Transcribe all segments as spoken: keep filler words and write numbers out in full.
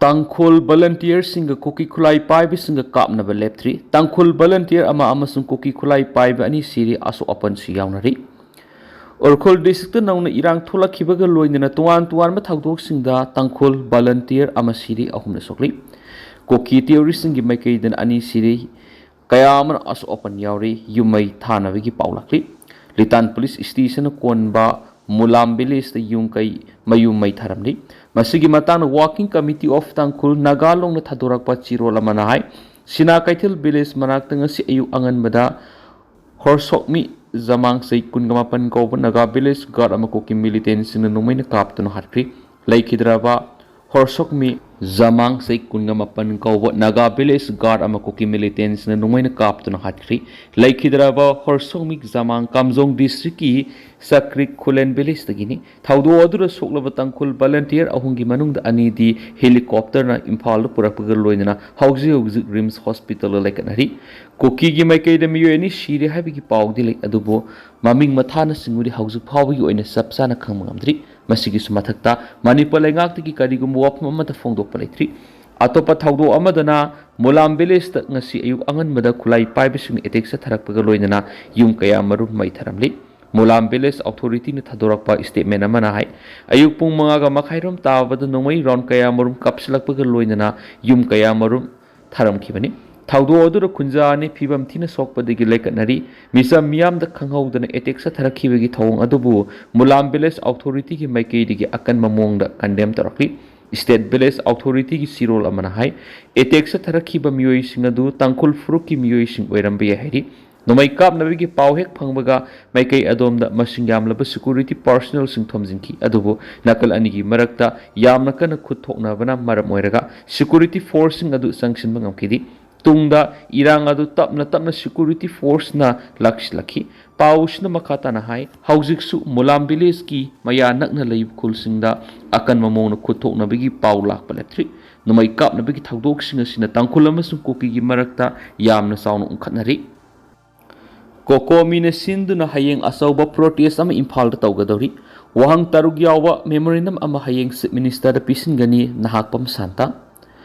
ꯇꯥꯡꯈꯨꯜ ꯚꯣꯂꯟꯇꯤꯌꯔꯁꯤꯡꯒ ꯀꯨꯀꯤ ꯈꯨꯠꯂꯥꯏ ꯄꯥꯏꯕꯁꯤꯡꯒ ꯀꯥꯞꯅꯕ ꯂꯦꯞꯇ꯭ꯔꯤ꯫ ꯇꯥꯡꯈꯨꯜ ꯚꯣꯂꯟꯇꯤꯌꯔ ꯑꯃ ꯑꯃꯁꯨꯡ ꯀꯨꯀꯤ ꯈꯨꯠꯂꯥꯏ ꯄꯥꯏꯕ ꯑꯅꯤ ꯁꯤꯔꯤ, ꯑꯁꯣꯛ ꯑꯄꯟꯁꯨ ꯌꯥꯎꯅꯔꯤ꯫ ꯎꯈ꯭ꯔꯨꯜ ꯗꯤꯁꯇ꯭ꯔꯤꯛꯇ ꯅꯧꯅ ꯏꯔꯥꯡ ꯊꯣꯛꯂꯛꯈꯤꯕꯒ ꯂꯣꯏꯅꯅ ꯇꯣꯉꯥꯟ ꯇꯣꯉꯥꯟꯕ ꯊꯧꯗꯣꯛꯁꯤꯡꯗ ꯇꯥꯡꯈꯨꯜ ꯚꯣꯂꯟꯇꯤꯌꯔ ꯑꯃ ꯁꯤꯔꯤ, ꯑꯍꯨꯝꯅ ꯁꯣꯛꯂꯤ꯫ ꯀꯨꯀꯤ ꯇꯦꯔꯣꯔꯤꯁꯁꯤꯡꯒꯤ ꯃꯥꯏꯀꯩꯗꯅ ꯑꯅꯤ ꯁꯤꯔꯤ, ꯀꯌꯥ ꯑꯃꯅ ꯑꯁꯣꯛ ꯑꯄꯟ ꯌꯥꯎꯔꯤ꯫ ꯌꯨꯝ ꯃꯩ ꯊꯥꯅꯕꯒꯤ ꯄꯥꯎ ꯂꯥꯛꯂꯤ꯫ ꯂꯤꯇꯥꯟ ꯄꯨꯂꯤꯁ ꯁ꯭ꯇꯦꯁꯟꯅ ꯀꯣꯟꯕ ꯃꯨꯂꯥꯝ ꯚꯤꯂꯦꯖꯇ ꯌꯨꯝ ꯀꯩ ꯃꯌꯨꯝ ꯃꯩ ꯊꯥꯔꯝꯂꯤ꯫ ꯃꯁꯤꯒꯤ ꯃꯇꯥꯡꯗ Working Committee of Tangkhul Naga Long ꯅ ꯊꯥꯗꯣꯔꯛꯄ ꯆꯦꯔꯣꯜ ꯑꯃꯅ ꯍꯥꯏ, ꯁꯤꯅꯥ ꯀꯩꯊꯦꯜ ꯚꯤꯂꯦꯖ ꯃꯅꯥꯛꯇ ꯉꯁꯤ ꯑꯌꯨꯛ ꯑꯉꯟꯕꯗ ꯍꯣꯔꯁꯣꯛꯃꯤ ꯖꯃꯥꯡ ꯆꯍꯤ ꯀꯨꯟꯒ ꯃꯥꯄꯟ ꯀꯧꯕ ꯅꯥꯒꯥ ꯚꯤꯂꯦꯖ ꯒꯥꯔꯗ ꯑꯃ ꯀꯨꯀꯤ ꯃꯤꯂꯤꯇꯦꯟꯁꯤꯡꯅ ꯅꯣꯡꯃꯩꯅ ꯀꯥꯞꯇꯨꯅ ꯍꯥꯠꯈ꯭ꯔꯤ꯫ ꯂꯩꯈꯤꯗ꯭ꯔꯕ ꯍꯣꯔꯁꯣꯛꯃꯤ ꯖꯃꯥꯡ ꯆꯍꯤ ꯀꯨꯟꯒ ꯃꯥꯄꯟ ꯀꯧꯕ ꯅꯥꯒꯥ ꯚꯤꯂꯦꯖ ꯒꯥꯔꯗ ꯑꯃ ꯀꯨꯀꯤ ꯃꯤꯂꯤꯇꯦꯟꯁꯤꯡꯅ ꯅꯣꯡꯃꯩꯅ ꯀꯥꯞꯇꯨꯅ ꯍꯥꯠꯈ꯭ꯔꯤ꯫ ꯂꯩꯈꯤꯗ꯭ꯔꯕ ꯍꯣꯔꯁꯣꯛꯃꯤ ꯖꯃꯥꯡ ꯀꯥꯝꯖꯣꯡ ꯗꯤꯁꯇ꯭ꯔꯤꯛꯀꯤ ꯁꯀ꯭ꯔꯤꯛ ꯈꯨꯂꯦꯟ ꯚꯤꯂꯦꯖꯇꯒꯤꯅꯤ꯫ ꯊꯧꯗꯣꯛ ꯑꯗꯨꯗ ꯁꯣꯛꯂꯕ ꯇꯥꯡꯈꯨꯜ ꯚꯣꯂꯟꯇꯤꯌꯔ ꯑꯍꯨꯝꯒꯤ ꯃꯅꯨꯡꯗ ꯑꯅꯤꯗꯤ ꯍꯦꯂꯤꯀꯣꯞꯇꯔꯅ ꯏꯝꯐꯥꯜꯗ ꯄꯨꯔꯛꯄꯒ ꯂꯣꯏꯅꯅ ꯍꯧꯖꯤꯛ ꯍꯧꯖꯤꯛ ꯔꯤꯝꯁ ꯍꯣꯁꯄꯤꯇꯥꯜꯗ ꯂꯩꯈꯠꯅꯔꯤ꯫ ꯀꯨꯀꯤꯒꯤ ꯃꯥꯏꯀꯩꯗ ꯃꯤꯑꯣꯏ ꯑꯅꯤ ꯁꯤꯔꯦ ꯍꯥꯏꯕꯒꯤ ꯄꯥꯎꯗꯤ ꯂꯩ, ꯑꯗꯨꯕꯨ ꯃꯃꯤꯡ ꯃꯊꯥꯅꯁꯤꯡꯕꯨꯗꯤ ꯍꯧꯖꯤꯛ ꯐꯥꯎꯕꯒꯤ ꯑꯣꯏꯅ ꯆꯞ ꯆꯥꯅ ꯈꯪꯕ ꯉꯝꯗ꯭ꯔꯤ꯫ ꯃꯁꯤꯒꯤꯁꯨ ꯃꯊꯛꯇ ꯃꯅꯤꯄꯨꯔ ꯂꯩꯉꯥꯛꯇꯒꯤ ꯀꯔꯤꯒꯨꯝꯕ ꯋꯥꯐꯝ ꯑꯃꯠꯇ ꯐꯣꯡꯗꯣꯛꯄ ꯂꯩꯇ꯭ꯔꯤ꯫ ꯑꯇꯣꯞꯄ ꯊꯧꯗꯣꯛ ꯑꯃꯗꯅ ꯃꯨꯂꯥꯝ ꯚꯤꯂꯦꯖꯇ ꯉꯁꯤ ꯑꯌꯨꯛ ꯑꯉꯟꯕꯗ ꯈꯨꯠꯂꯥꯏ ꯄꯥꯏꯕꯁꯤꯡꯅ ꯑꯦꯇꯦꯛ ꯆꯠꯊꯔꯛꯄꯒ ꯂꯣꯏꯅꯅ ꯌꯨꯝ ꯀꯌꯥ ꯃꯔꯨꯝ ꯃꯩ ꯊꯔꯝꯂꯤ꯫ ꯃꯨꯂꯥꯝ ꯚꯤꯂꯦꯖ ꯑꯣꯊꯣꯔꯤꯇꯤꯅ ꯊꯥꯗꯣꯔꯛꯄ ꯁ꯭ꯇꯦꯠꯃꯦꯟ ꯑꯃꯅ ꯍꯥꯏ, ꯑꯌꯨꯛ ꯄꯨꯡ ꯃꯉꯥꯒ ꯃꯈꯥꯏꯔꯣꯝ ꯇꯥꯕꯗ ꯅꯣꯡꯃꯩ ꯔꯥꯎꯟ ꯀꯌꯥ ꯃꯔꯨꯝ ꯀꯥꯞꯁꯤꯜꯂꯛꯄꯒ ꯂꯣꯏꯅꯅ ꯌꯨꯝ ꯀꯌꯥ ꯃꯔꯨꯝ ꯊꯥꯔꯝꯈꯤꯕꯅꯤ꯫ ꯊꯧꯗꯣꯛ ꯑꯗꯨꯗ ꯈꯨꯟꯖꯥ ꯑꯅꯤ ꯐꯤꯕꯝ ꯊꯤꯅ ꯁꯣꯛꯄꯗꯒꯤ ꯂꯩꯀꯠꯅꯔꯤ꯫ ꯃꯤꯆꯝ ꯃꯤꯌꯥꯝꯗ ꯈꯪꯍꯧꯗꯅ ꯑꯦꯇꯦꯛ ꯆꯠꯊꯔꯛꯈꯤꯕꯒꯤ ꯊꯧꯑꯣꯡ ꯑꯗꯨꯕꯨ ꯃꯨꯂꯥꯝ ꯚꯤꯂꯦꯖ ꯑꯣꯊꯣꯔꯤꯇꯤꯒꯤ ꯃꯥꯏꯀꯩꯗꯒꯤ ꯑꯀꯟꯕ ꯃꯑꯣꯡꯗ ꯀꯟꯗꯦꯝ ꯇꯧꯔꯛꯂꯤ꯫ ꯁ꯭ꯇꯦꯠ ꯚꯤꯂꯦꯖ ꯑꯣꯊꯣꯔꯤꯇꯤꯒꯤ ꯆꯦꯔꯣꯜ ꯑꯃꯅ ꯍꯥꯏ, ꯑꯦꯇꯦꯛ ꯆꯠꯊꯔꯛꯈꯤꯕ ꯃꯤꯑꯣꯏꯁꯤꯡ ꯑꯗꯨ ꯇꯥꯡꯈꯨꯜ ꯐꯨꯔꯨꯞꯀꯤ ꯃꯤꯑꯣꯏꯁꯤꯡ ꯑꯣꯏꯔꯝꯕ ꯌꯥꯏ ꯍꯥꯏꯔꯤ꯫ ꯅꯣꯡꯃꯩ ꯀꯥꯞꯅꯕꯒꯤ ꯄꯥꯎ ꯍꯦꯛ ꯐꯪꯕꯒ ꯃꯥꯏꯀꯩ ꯑꯗꯣꯝꯗ ꯃꯁꯤꯡ ꯌꯥꯝꯂꯕ ꯁꯦꯀ꯭ꯌꯨꯔꯤꯇꯤ ꯄꯥꯔꯁꯣꯅꯦꯜꯁꯤꯡ ꯊꯣꯝꯖꯤꯟꯈꯤ, ꯑꯗꯨꯕꯨ ꯅꯥꯀꯜ ꯑꯅꯤꯒꯤ ꯃꯔꯛꯇ ꯌꯥꯝꯅ ꯀꯟꯅ ꯈꯨꯠ ꯊꯣꯛꯅꯕꯅ ꯃꯔꯝ ꯑꯣꯏꯔꯒ ꯁꯦꯀ꯭ꯌꯨꯔꯤꯇꯤ ꯐꯣꯔꯁꯁꯤꯡ ꯑꯗꯨ ꯆꯪꯁꯤꯟꯕ ꯉꯝꯈꯤꯗꯦ꯫ ꯇꯨꯡꯗ ꯏꯔꯥꯡ ꯑꯗꯨ ꯇꯞꯅ ꯇꯞꯅ ꯁꯦꯀ꯭ꯌꯨꯔꯤꯇꯤ ꯐꯣꯔꯁꯅ ꯂꯥꯛꯁꯤꯜꯂꯛꯈꯤ꯫ ꯄꯥꯎꯁꯤꯅ ꯃꯈꯥ ꯇꯥꯅ ꯍꯥꯏ, ꯍꯧꯖꯤꯛꯁꯨ ꯃꯨꯂꯥꯝ ꯚꯤꯂꯦꯖꯀꯤ ꯃꯌꯥ ꯅꯛꯅ ꯂꯩꯕ ꯈꯨꯜꯁꯤꯡꯗ ꯑꯀꯟꯕ ꯃꯑꯣꯡꯗ ꯈꯨꯠ ꯊꯣꯛꯅꯕꯒꯤ ꯄꯥꯎ ꯂꯥꯛꯄ ꯂꯦꯞꯇ꯭ꯔꯤ꯫ ꯅꯣꯡꯃꯩ ꯀꯥꯞꯅꯕꯒꯤ ꯊꯧꯗꯣꯛꯁꯤꯡ ꯑꯁꯤꯅ ꯇꯥꯡꯈꯨꯜ ꯑꯃꯁꯨꯡ ꯀꯨꯀꯤꯒꯤ ꯃꯔꯛꯇ ꯌꯥꯝꯅ ꯆꯥꯎꯅ ꯎꯪꯈꯠꯅꯔꯤ꯫ ꯀꯣꯀꯣꯃꯤꯅ ꯁꯤꯟꯗꯨꯅ ꯍꯌꯦꯡ ꯑꯆꯧꯕ ꯄ꯭ꯔꯣꯇꯦꯁ ꯑꯃ ꯏꯝꯐꯥꯜꯗ ꯇꯧꯒꯗꯧꯔꯤ꯫ ꯋꯥꯍꯪ ꯇꯔꯨꯛ ꯌꯥꯎꯕ memorandum ꯑꯃ ꯍꯌꯦꯡ Chief Minister ꯗ ꯄꯤꯁꯤꯟꯒꯅꯤ ꯅꯍꯥꯛꯄꯝ ꯁꯥꯟꯇ꯫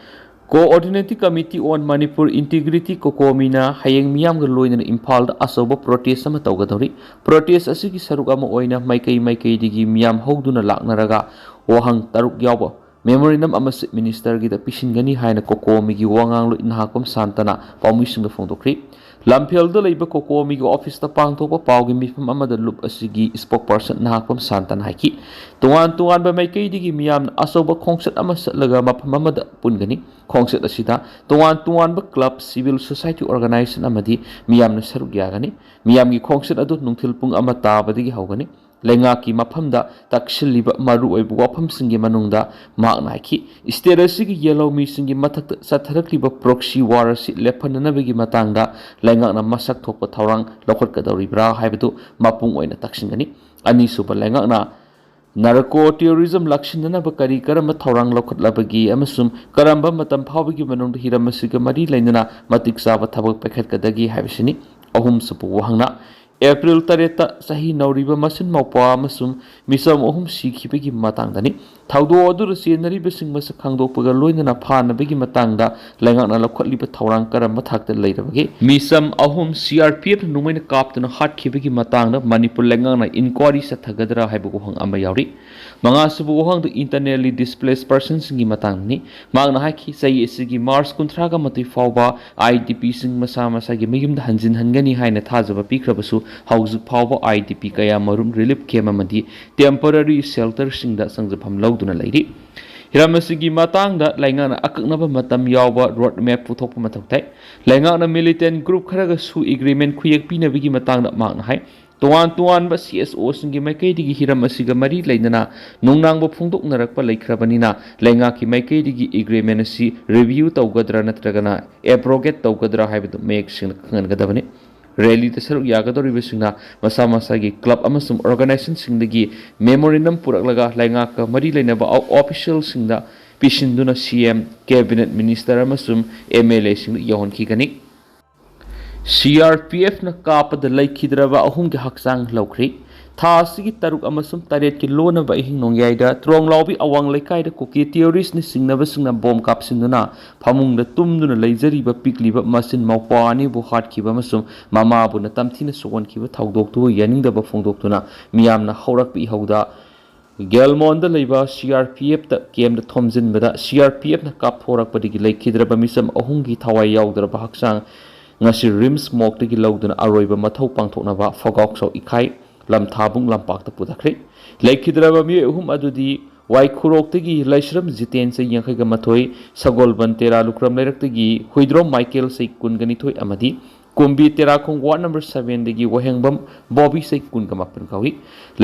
Coordinating Committee on Manipur Integrity, COCOMI ꯅ ꯍꯌꯦꯡ ꯃꯤꯌꯥꯝꯒ ꯂꯣꯏꯅꯅ ꯏꯝꯐꯥꯜꯗ ꯑꯆꯧꯕ protest ꯑꯃ ꯇꯧꯒꯗꯧꯔꯤ꯫ Protest ꯑꯁꯤꯒꯤ ꯁꯔꯨꯛ ꯑꯃ ꯑꯣꯏꯅ ꯃꯥꯏꯀꯩ ꯃꯥꯏꯀꯩꯗꯒꯤ ꯃꯤꯌꯥꯝ ꯍꯧꯗꯨꯅ ꯂꯥꯛꯅꯔꯒ ꯋꯥꯍꯪ ꯇꯔꯨꯛ ꯌꯥꯎꯕ memorandum ꯑꯃ Chief Minister ꯒꯤꯗ ꯄꯤꯁꯤꯟꯒꯅꯤ ꯍꯥꯏꯅ COCOMI ꯒꯤ ꯋꯥ ꯉꯥꯡꯂꯣꯏ ꯅꯍꯥꯛꯄꯝ ꯁꯥꯟꯇꯅ ꯄꯥꯎꯃꯤꯁꯤꯡꯗ ꯐꯣꯡꯗꯣꯛꯈ꯭ꯔꯤ꯫ ꯂꯝꯐꯦꯜꯗ ꯂꯩꯕ COCOMI ꯒꯤ office ꯇ ꯄꯥꯡꯊꯣꯛꯄ ꯄꯥꯎꯒꯤ ꯃꯤꯐꯝ ꯑꯃꯗ ꯂꯨꯞ ꯑꯁꯤꯒꯤ spokesperson ꯅꯍꯥꯛꯄꯝ ꯁꯥꯟꯇꯅ ꯍꯥꯏꯈꯤ, ꯇꯣꯉꯥꯟ ꯇꯣꯉꯥꯟꯕ ꯃꯥꯏꯀꯩꯗꯒꯤ ꯃꯤꯌꯥꯝꯅ ꯑꯆꯧꯕ ꯈꯣꯡꯆꯠ ꯑꯃ ꯆꯠꯂꯒ ꯃꯐꯝ ꯑꯃꯗ ꯄꯨꯟꯒꯅꯤ꯫ ꯈꯣꯡꯆꯠ ꯑꯁꯤꯗ ꯇꯣꯉꯥꯟ ꯇꯣꯉꯥꯟꯕ club, civil society organization ꯑꯃꯗꯤ ꯃꯤꯌꯥꯝꯅ ꯁꯔꯨꯛ ꯌꯥꯒꯅꯤ꯫ ꯃꯤꯌꯥꯝꯒꯤ ꯈꯣꯡꯆꯠ ꯑꯗꯨ ꯅꯨꯡꯊꯤꯜ ꯄꯨꯡ ꯑꯃ ꯇꯥꯕꯗꯒꯤ ꯍꯧꯒꯅꯤ꯫ ꯂꯩꯉꯥꯛꯀꯤ ꯃꯐꯝꯗ ꯇꯛꯁꯤꯜꯂꯤꯕ ꯃꯔꯨꯑꯣꯏꯕ ꯋꯥꯐꯝꯁꯤꯡꯒꯤ ꯃꯅꯨꯡꯗ ꯃꯍꯥꯛꯅ ꯍꯥꯏꯈꯤ, state ꯑꯁꯤꯒꯤ ꯌꯦꯜꯍꯧꯃꯤꯁꯤꯡꯒꯤ ꯃꯊꯛꯇ ꯆꯠꯊꯔꯛꯂꯤꯕ proxy war ꯑꯁꯤ ꯂꯦꯞꯍꯟꯅꯅꯕꯒꯤ ꯃꯇꯥꯡꯗ ꯂꯩꯉꯥꯛꯅ ꯃꯁꯛ ꯊꯣꯛꯄ ꯊꯧꯔꯥꯡ ꯂꯧꯈꯠꯀꯗꯧꯔꯤꯕ꯭ꯔꯥ ꯍꯥꯏꯕꯗꯨ ꯃꯄꯨꯡ ꯑꯣꯏꯅ ꯇꯛꯁꯤꯟꯒꯅꯤ꯫ ꯑꯅꯤꯁꯨꯕ, ꯂꯩꯉꯥꯛꯅ narco terrorism ꯂꯥꯛꯁꯤꯟꯅꯅꯕ ꯀꯔꯤ ꯀꯔꯝꯕ ꯊꯧꯔꯥꯡ ꯂꯧꯈꯠꯂꯕꯒꯦ ꯑꯃꯁꯨꯡ ꯀꯔꯝꯕ ꯃꯇꯝ ꯐꯥꯎꯕꯒꯤ ꯃꯅꯨꯡꯗ ꯍꯤꯔꯝ ꯑꯁꯤꯒ ꯃꯔꯤ ꯂꯩꯅꯅ ꯃꯇꯤꯛ ꯆꯥꯕ ꯊꯕꯛ ꯄꯥꯏꯈꯠꯀꯗꯒꯦ ꯍꯥꯏꯕꯁꯤꯅꯤ꯫ ꯑꯍꯨꯝꯁꯨꯕ ꯋꯥꯍꯪꯅ April ꯇꯔꯦꯠꯇ ꯆꯍꯤ ꯅꯧꯔꯤꯕ ꯃꯁꯤꯟ ꯃꯧꯄ꯭ꯋꯥ ꯑꯃꯁꯨꯡ ꯃꯤꯆꯝ ꯑꯍꯨꯝ ꯁꯤꯈꯤꯕꯒꯤ ꯃꯇꯥꯡꯗꯅꯤ꯫ ꯊꯧꯗꯣꯛ ꯑꯗꯨꯗ ꯆꯦꯟꯅꯔꯤꯕꯁꯤꯡ ꯃꯁꯛ ꯈꯪꯗꯣꯛꯄꯒ ꯂꯣꯏꯅꯅ ꯐꯥꯅꯕꯒꯤ ꯃꯇꯥꯡꯗ ꯂꯩꯉꯥꯛꯅ ꯂꯧꯈꯠꯂꯤꯕ ꯊꯧꯔꯥꯡ ꯀꯔꯝꯕ ꯊꯥꯛꯇ ꯂꯩꯔꯕꯒꯦ? ꯃꯤꯆꯝ ꯑꯍꯨꯝ C R P F ꯅ ꯅꯣꯡꯃꯩꯅ ꯀꯥꯞꯇꯨꯅ ꯍꯥꯠꯈꯤꯕꯒꯤ ꯃꯇꯥꯡꯗ ꯃꯅꯤꯄꯨꯔ ꯂꯩꯉꯥꯛꯅ inquiry ꯆꯠꯊꯒꯗ꯭ꯔꯥ ꯍꯥꯏꯕ ꯋꯥꯍꯪ ꯑꯃ ꯌꯥꯎꯔꯤ꯫ ꯃꯉꯥꯁꯨꯕ ꯋꯥꯍꯪꯗꯨ internally displaced personsꯁꯤꯡꯒꯤ ꯃꯇꯥꯡꯗꯅꯤ꯫ ꯃꯍꯥꯛꯅ ꯍꯥꯏꯈꯤ, ꯆꯍꯤ ꯑꯁꯤꯒꯤ March ꯀꯨꯟꯊ꯭ꯔꯥꯒ ꯃꯥꯊꯣꯏ ꯐꯥꯎꯕ I D Pꯁꯤꯡ ꯃꯁꯥ ꯃꯁꯥꯒꯤ ꯃꯌꯨꯝꯗ ꯍꯟꯖꯤꯟꯍꯟꯒꯅꯤ ꯍꯥꯏꯅ ꯊꯥꯖꯕ ꯄꯤꯈ꯭ꯔꯕꯁꯨ, ꯍꯧꯖꯤꯛ ꯐꯥꯎꯕ I D P ꯀꯌꯥ ꯃꯔꯨꯝ relief camp ꯑꯃꯗꯤ temporary shelterꯁꯤꯡꯗ ꯆꯪꯖꯐꯝ ꯂꯧꯗꯨꯅ ꯂꯩꯔꯤ꯫ ꯍꯤꯔꯝ ꯑꯁꯤꯒꯤ ꯃꯇꯥꯡꯗ ꯂꯩꯉꯥꯛꯅ ꯑꯀꯛꯅꯕ ꯃꯇꯝ ꯌꯥꯎꯕ road map ꯄꯨꯊꯣꯛꯄ ꯃꯊꯧ ꯇꯥꯏ꯫ ꯂꯩꯉꯥꯛꯅ militant group ꯈꯔꯒꯁꯨ agreement ꯈꯨꯌꯦꯛ ꯄꯤꯅꯕꯒꯤ ꯃꯇꯥꯡꯗ ꯃꯍꯥꯛꯅ ꯍꯥꯏ, ꯇꯣꯉꯥꯟ ꯇꯣꯉꯥꯟꯕ C S Oꯁꯤꯡꯒꯤ ꯃꯥꯏꯀꯩꯗꯒꯤ ꯍꯤꯔꯝ ꯑꯁꯤꯒ ꯃꯔꯤ ꯂꯩꯅꯅ ꯅꯨꯡꯅꯥꯡꯕ ꯐꯣꯡꯗꯣꯛꯅꯔꯛꯄ ꯂꯩꯈ꯭ꯔꯕꯅꯤꯅ, ꯂꯩꯉꯥꯛꯀꯤ ꯃꯥꯏꯀꯩꯗꯒꯤ agreement ꯑꯁꯤ review ꯇꯧꯒꯗ꯭ꯔꯥ ꯅꯠꯇ꯭ꯔꯒꯅ abrogate ꯇꯧꯒꯗ꯭ꯔꯥ ꯍꯥꯏꯕꯗꯨ ꯃꯌꯦꯛ ꯁꯦꯡꯅ ꯈꯪꯍꯟꯒꯗꯕꯅꯤ꯫ Rallyꯗ ꯁꯔꯨꯛ ꯌꯥꯒꯗꯧꯔꯤꯕꯁꯤꯡꯅ ꯃꯁꯥ ꯃꯁꯥꯒꯤ club ꯑꯃꯁꯨꯡ organizationꯁꯤꯡꯗꯒꯤ memorandum ꯄꯨꯔꯛꯂꯒ ꯂꯩꯉꯥꯛꯀ ꯃꯔꯤ ꯂꯩꯅꯕ officialꯁꯤꯡꯗ ꯄꯤꯁꯤꯟꯗꯨꯅ C M, cabinet minister ꯑꯃꯁꯨꯡ M L Aꯁꯤꯡꯗ ꯌꯧꯍꯟꯈꯤꯒꯅꯤ꯫ C R P Fꯅ ꯀꯥꯞꯄꯗ ꯂꯩꯈꯤꯗ꯭ꯔꯕ ꯑꯍꯨꯝꯒꯤ ꯍꯛꯆꯥꯡ ꯂꯧꯈ꯭ꯔꯤ꯫ ꯊꯥ ꯑꯁꯤꯒꯤ ꯇꯔꯨꯛ ꯑꯃꯁꯨꯡ ꯇꯔꯦꯠꯀꯤ ꯂꯣꯟꯅꯕ ꯑꯍꯤꯡ ꯅꯣꯡꯌꯥꯏꯗ ꯇ꯭ꯔꯣꯡꯂꯥꯎꯕꯤ ꯑꯋꯥꯡ ꯂꯩꯀꯥꯏꯗ ꯀꯨꯀꯤ ꯇꯦꯔꯣꯔꯤꯁꯅ ꯆꯤꯡꯅꯕꯁꯤꯡꯅ ꯕꯣꯝ ꯀꯥꯞꯁꯤꯟꯗꯨꯅ ꯐꯃꯨꯡꯗ ꯇꯨꯝꯗꯨꯅ ꯂꯩꯖꯔꯤꯕ ꯄꯤꯛꯂꯤꯕ ꯃꯆꯤꯟ ꯃꯧꯄ꯭ꯋꯥ ꯑꯅꯤꯕꯨ ꯍꯥꯠꯈꯤꯕ ꯑꯃꯁꯨꯡ ꯃꯃꯥꯕꯨꯅ ꯇꯝꯊꯤꯅ ꯁꯣꯛꯍꯟꯈꯤꯕ ꯊꯧꯗꯣꯛꯇꯨ ꯌꯥꯅꯤꯡꯗꯕ ꯐꯣꯡꯗꯣꯛꯇꯨꯅ ꯃꯤꯌꯥꯝꯅ ꯍꯧꯔꯛꯄ ꯏꯍꯧꯗ ꯒꯦꯜꯃꯣꯟꯗ ꯂꯩꯕ C R P ꯑꯦꯐꯇ ꯀꯦꯝꯗ ꯊꯣꯝꯖꯤꯟꯕꯗ C R P ꯑꯦꯐꯅ ꯀꯥꯞꯊꯣꯔꯛꯄꯗꯒꯤ ꯂꯩꯈꯤꯗ꯭ꯔꯕ ꯃꯤꯆꯝ ꯑꯍꯨꯝꯒꯤ ꯊꯋꯥꯏ ꯌꯥꯎꯗ꯭ꯔꯕ ꯍꯛꯆꯥꯡ ꯉꯁꯤ ꯔꯤꯝꯁ ꯃꯣꯛꯇꯒꯤ ꯂꯧꯗꯨꯅ ꯑꯔꯣꯏꯕ ꯃꯊꯧ ꯄꯥꯡꯊꯣꯛꯅꯕ ꯐꯒꯥꯎꯆꯧ ꯏꯈꯥꯏ ꯂꯝꯊꯥꯕꯨꯡ ꯂꯝꯄꯥꯛꯇ ꯄꯨꯊꯈ꯭ꯔꯦ꯫ ꯂꯩꯈꯤꯗ꯭ꯔꯕ ꯃꯤꯑꯣꯏ ꯑꯍꯨꯝ ꯑꯗꯨꯗꯤ ꯋꯥꯏꯈꯨꯔꯣꯛꯇꯒꯤ ꯂꯥꯏꯁ꯭ꯔꯝ ꯖꯤꯇꯦꯟ ꯆꯍꯤ ꯌꯥꯡꯈꯩꯒ ꯃꯥꯊꯣꯏ, ꯁꯒꯣꯜꯕꯟ ꯇꯦꯔꯥ ꯂꯨꯀ꯭ꯔꯝ ꯂꯩꯔꯛꯇꯒꯤ ꯍꯨꯏꯗ꯭ꯔꯣꯝ ꯃꯥꯏꯀꯦꯜ ꯆꯍꯤ ꯀꯨꯟꯒ ꯅꯤꯊꯣꯏ ꯑꯃꯗꯤ ꯀꯨꯝꯕꯤ ꯇꯦꯔꯥꯈꯣꯡ ꯋꯥꯔꯗ ꯅꯝꯕꯔ ꯁꯚꯦꯟꯗꯒꯤ ꯋꯥꯍꯦꯡꯕꯝ ꯕꯣꯕꯤ ꯆꯍꯤ ꯀꯨꯟꯒ ꯃꯥꯄꯟ ꯀꯧꯏ꯫